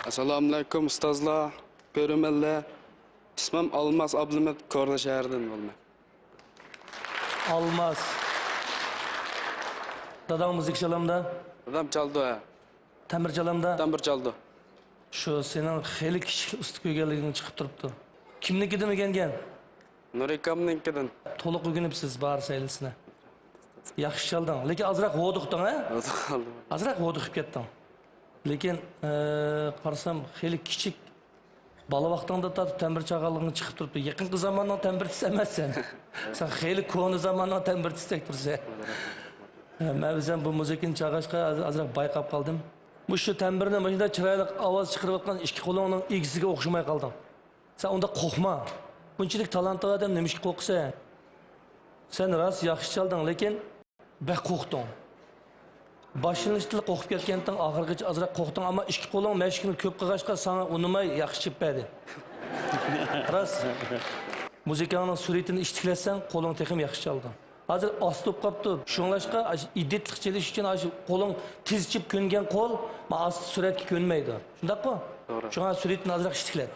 ئەسسالامۇئەلەيكۇم ئۇستازلار، كۆرۈرمەنلەر. ئىسمىم ئالماس ئابلىمىت، كورلا شەھىرىدىن بولىمەن. ئالماس. داداڭ مۇزىكا چالامدا؟ دادام چالىدۇ، ھە. تەمبۇر چالامدا؟ تەمبۇر چالىدۇ. شۇ سېنىڭ خېلى كىچىك ئۇستا كۆرگەنلىكىڭ چىقىپ تۇرۇپتۇ. كىمنىڭكىدىن ئۆگەنگەن؟ نۇرى ئاكامنىڭكىدىن. تولۇق ئۆگىنىپسىز بارىس ھەيلىسىنى. ياخشى چالدىڭ، لېكىن ئازراق ھودۇقتۇڭ، ھە؟ ھودۇقالدىم. ئازراق ھودۇقۇپ كەتتىڭ. لېكىن، ئە، قارىسام خېلى كىچىك. بالا ۋاقتىڭدا تارتىپ تەمبۇر چالغانلىقىڭ چىقىپ تۇرۇپتۇ. يېقىنقى زاماننىڭ تەمبۇرچىسى ئەمەسسەن. سەن خېلى كونا زاماننىڭ تەمبۇرچىسىدەك تۇرىسەن. ھە، مەن بىلسەم بۇ مۇزىكىنى چالغاچقا ئاز-، ئازراق بايقاپ قالدىم. مۇشۇ تەمبۇرنى مۇشۇنداق چىرايلىق ئاۋاز چىقىرىۋاتقان ئىككى قولۇڭنىڭ ئىگىسىگە ئوخشىماي قالدىڭ. سەن ئۇنداق قورقما. بۇنچىلىك تالانتلىق ئادەم نېمىشقا قورقىسەن؟ سەن راست ياخشى چالدىڭ، لېكىن بەك قورقتۇڭ. باشلىنىشتىلا قورقۇپ كەتكەنتىڭ، ئاخىرغىچە ئازراق قورقتۇڭ، ئەمما ئىككى قولۇڭ مەشىقنى كۆپ قىلغاچقا ساڭا ئۇنىماي ياخشى چېلىپ بەردى. راست. مۇزىكاڭنىڭ سۈرئىتىنى ئىتتىكلەتسەڭ، قولۇڭ تېخىمۇ ياخشى چالىدۇ. ھازىر ئاستا بولۇپ قاپتۇ. شۇڭلاشقا ئاشۇ ئىدىتلىق چېلىش ئۈچۈن ئاشۇ قولۇڭ تېز چىپ كۆنگەن قول، ما ئاستا سۈرئەتكە كۆنمەيدۇ. شۇنداققۇ؟ توغرا. شۇڭا سۈرئىتىنى ئازراق ئىتتىكلەت.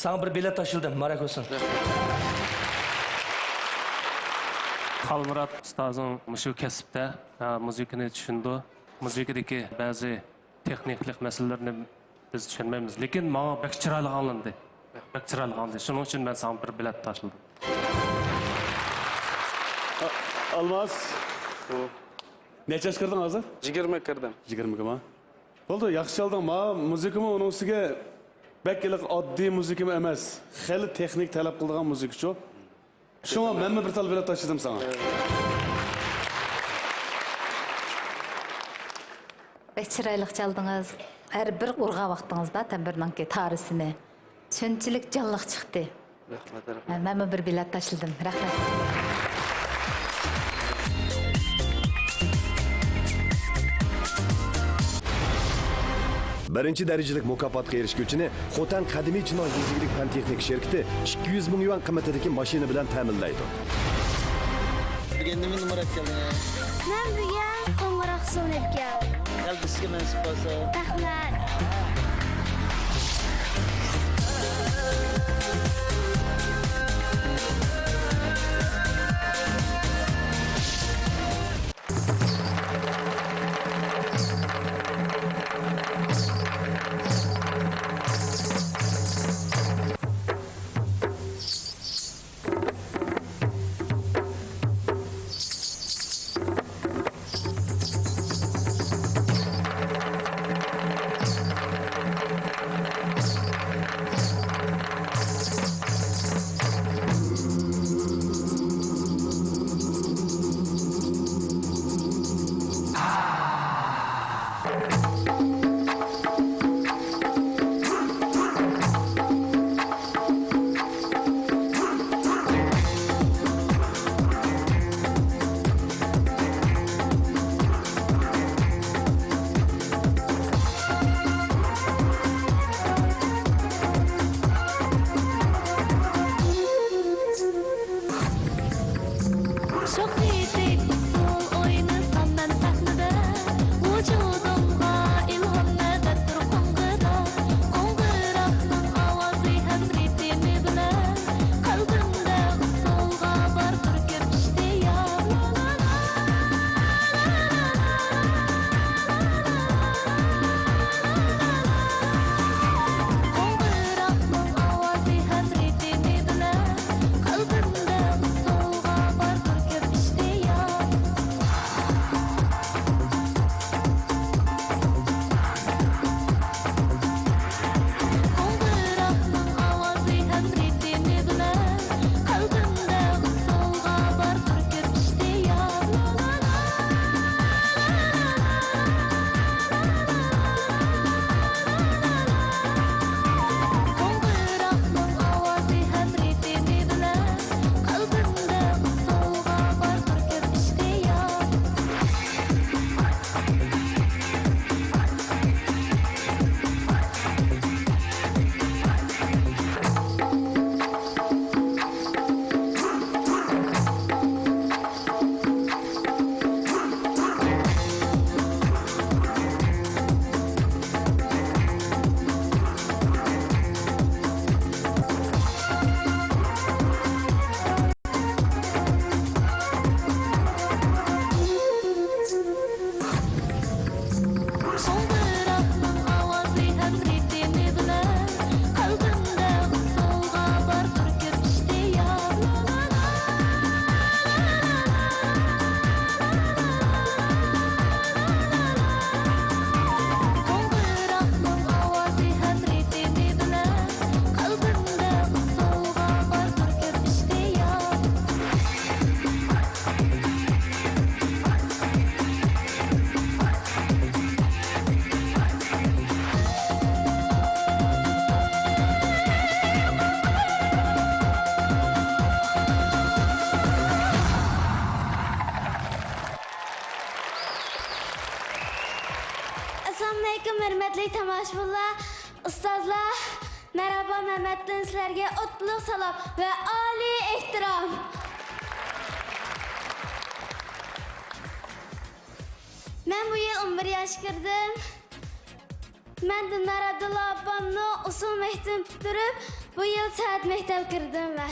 ساڭا بىر بېلەت تاشلىدىم، مۇبارەك بولسۇن. خالمۇرات ئۇستازىڭ مۇشۇ كەسىپتە، ھە، مۇزىكىنى چۈشىنىدۇ. مۇزىكىدىكى بەزى تېخنىكىلىق مەسىلىلەرنى بىز چۈشەنمەيمىز. لېكىن ماڭا بەك چىرايلىق ئاڭلاندى. بەك چىرايلىق ئاڭلاندى. شۇنىڭ ئۈچۈن مەن ساڭا بىر بېلەت تاشلىدىم. ئا-، ئالماس. ئۇ. نەچچە ياشقا كىردىڭ ھازىر؟ يىگىرمە كىردىم. يىگىرمە كىما؟ بولدى، ياخشى چالدىڭ. ما مۇزىكىمۇ ئۇنىڭ ئۈستىگە بەك ھېلىقى ئاددىي مۇزىكىمۇ ئەمەس. خېلى تېخنىك تەلەپ قىلىدىغان مۇزىكىچۇ. شۇڭا مەنمۇ بىر تال بېلەت تاشلىدىم ساڭا. بەك چىرايلىق چالدىڭىز. ھەر بىر ئۇرغان ۋاقتىڭىزدا تەمبۇرنىڭكى تارىسىنى شۇنچىلىك جانلىق چىقتى. رەھمەت، رەھمەت. مەنمۇ بىر بېلەت تاشلىدىم. رەھمەت. بىرىنچى دەرىجىلىك مۇكاپاتقا ئېرىشكۈچىنى خوتەن قەدىمىي چىناڭ يېزا ئىگىلىك پەن تېخنىكا شىركىتى ئىككى يۈز مىڭ يۈەن قىممىتىدىكى ماشىنا بىلەن تەمىنلەيدۇ. بۈگۈن نېمە نومۇر ئەپ كەلدىڭىز؟ مەن بۈگۈن قوڭغۇراق سۇنى ئەپ كەلدىم. ئەلبىسكە مەنسۇپ بولسا. رەھمەت. ماشۇللا، ئۇستازلار، مەرھابا مەمەتتىن سىلەرگە ئوتلۇق سالام ۋە ئالىي ئېھتىرام. مەن بۇ يىل ئون بىر ياشقا كىردىم. مەن دىلنار ئابدۇللا ئاپامنىڭ ئۇسسۇل مەكتىۋىنى پۈتتۈرۈپ، بۇ يىل سەنئەت مەكتەپكە كىردىم مەن.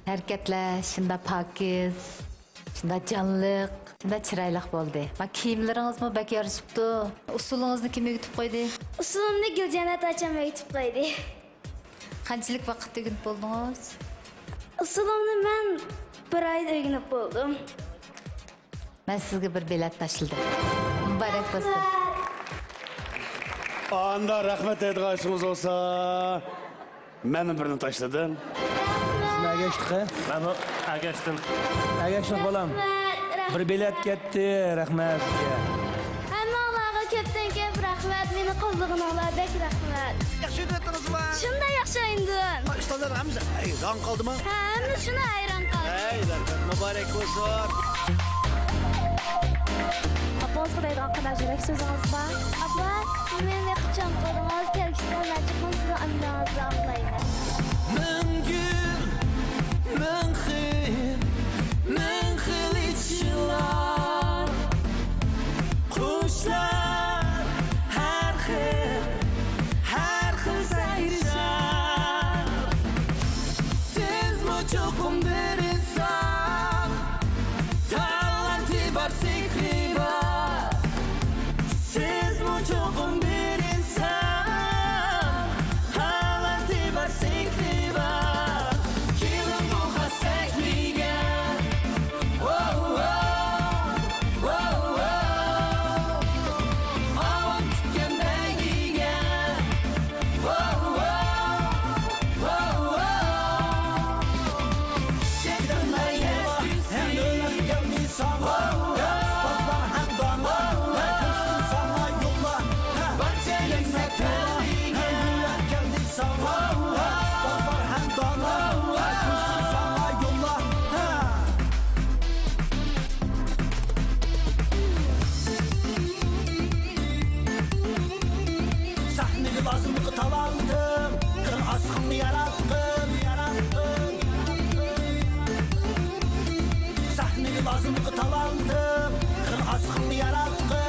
ھەرىكەتلەر شۇنداق پاكىز، شۇنداق جانلىق، شۇنداق چىرايلىق بولدى. ما كىيىملىرىڭىزمۇ بەك يارىشىپتۇ. ئۇسسۇلىڭىزنى كىم ئۆگىتىپ قويدى؟ ئۇسسۇلۇمنى گۈلجەننەت ئاچام ئۆگىتىپ قويدى. قانچىلىك ۋاقىتتا ئۆگىنىپ بولدىڭىز؟ ئۇسسۇلۇمنى مەن بىر ئايدا ئۆگىنىپ بولدۇم. مەن سىزگە بىر بېلەت تاشلىدىم. مۇبارەك بولسۇن. ئاندا رەھمەت دەيدىغان ئىشىڭىز بولسا، مەنمۇ بىرنى تاشلىدىم. سىزنىڭ ئەگەشلىقى؟ مەنمۇ ئەگەشتىم. ئەگەشلىق بالام. رەھمەت، رەھمەت. بىر بېلەت كەتتى، رەھمەت سىزگە. ھەممىڭلارغا كۆپتىن كۆپ رەھمەت، مېنى قوللىغىنىڭلار بەك رەھمەت. ياخشى ئۆگىنىۋاتىمىزما؟ شۇنداق ياخشى ئۆگەندىم. ئۇستازلار ھەممىسى ھەيران قالدىما؟ ھە، ھەممە شۇنداق ھەيران قالدى. ھەي، رەھمەت، مۇبارەك بولسۇن. ئاپىڭىزغا دەيدىغان قانداق يۈرەك سۆزىڭىز بار؟ ئاپا، مېنى بەك خۇشال قىلدىڭىز، كەلگۈسىدە مەن چوقۇم سىزنىڭ ئۆمرىڭىزنى ئاقلايمەن. مىڭ گۈل، مىڭ خىل، مىڭ خىل ئىچىلار، قۇشلار ھەر خىل، ھەر خىل سەيرىشار. سىزمۇ چوقۇم بىر ئىنسان، تالانتى بار، سېھرى بار. سىزمۇ چوقۇم بىر ئىنسان، تالانتى بار، سېھرى بار. كېلىڭ بۇ خاس سەھنىگە. ۋاۋ، ۋاۋ، ۋاۋ، ۋاۋ. ئاۋام كۈتكەن بەيگىگە. سەھنىگە لازىملىق تالانتىم، قىل ئاسقىننى ياراتقىن، ياراتقىن. سەھنىگە لازىملىق تالانتىم، قىل ئاسقىننى ياراتقىن.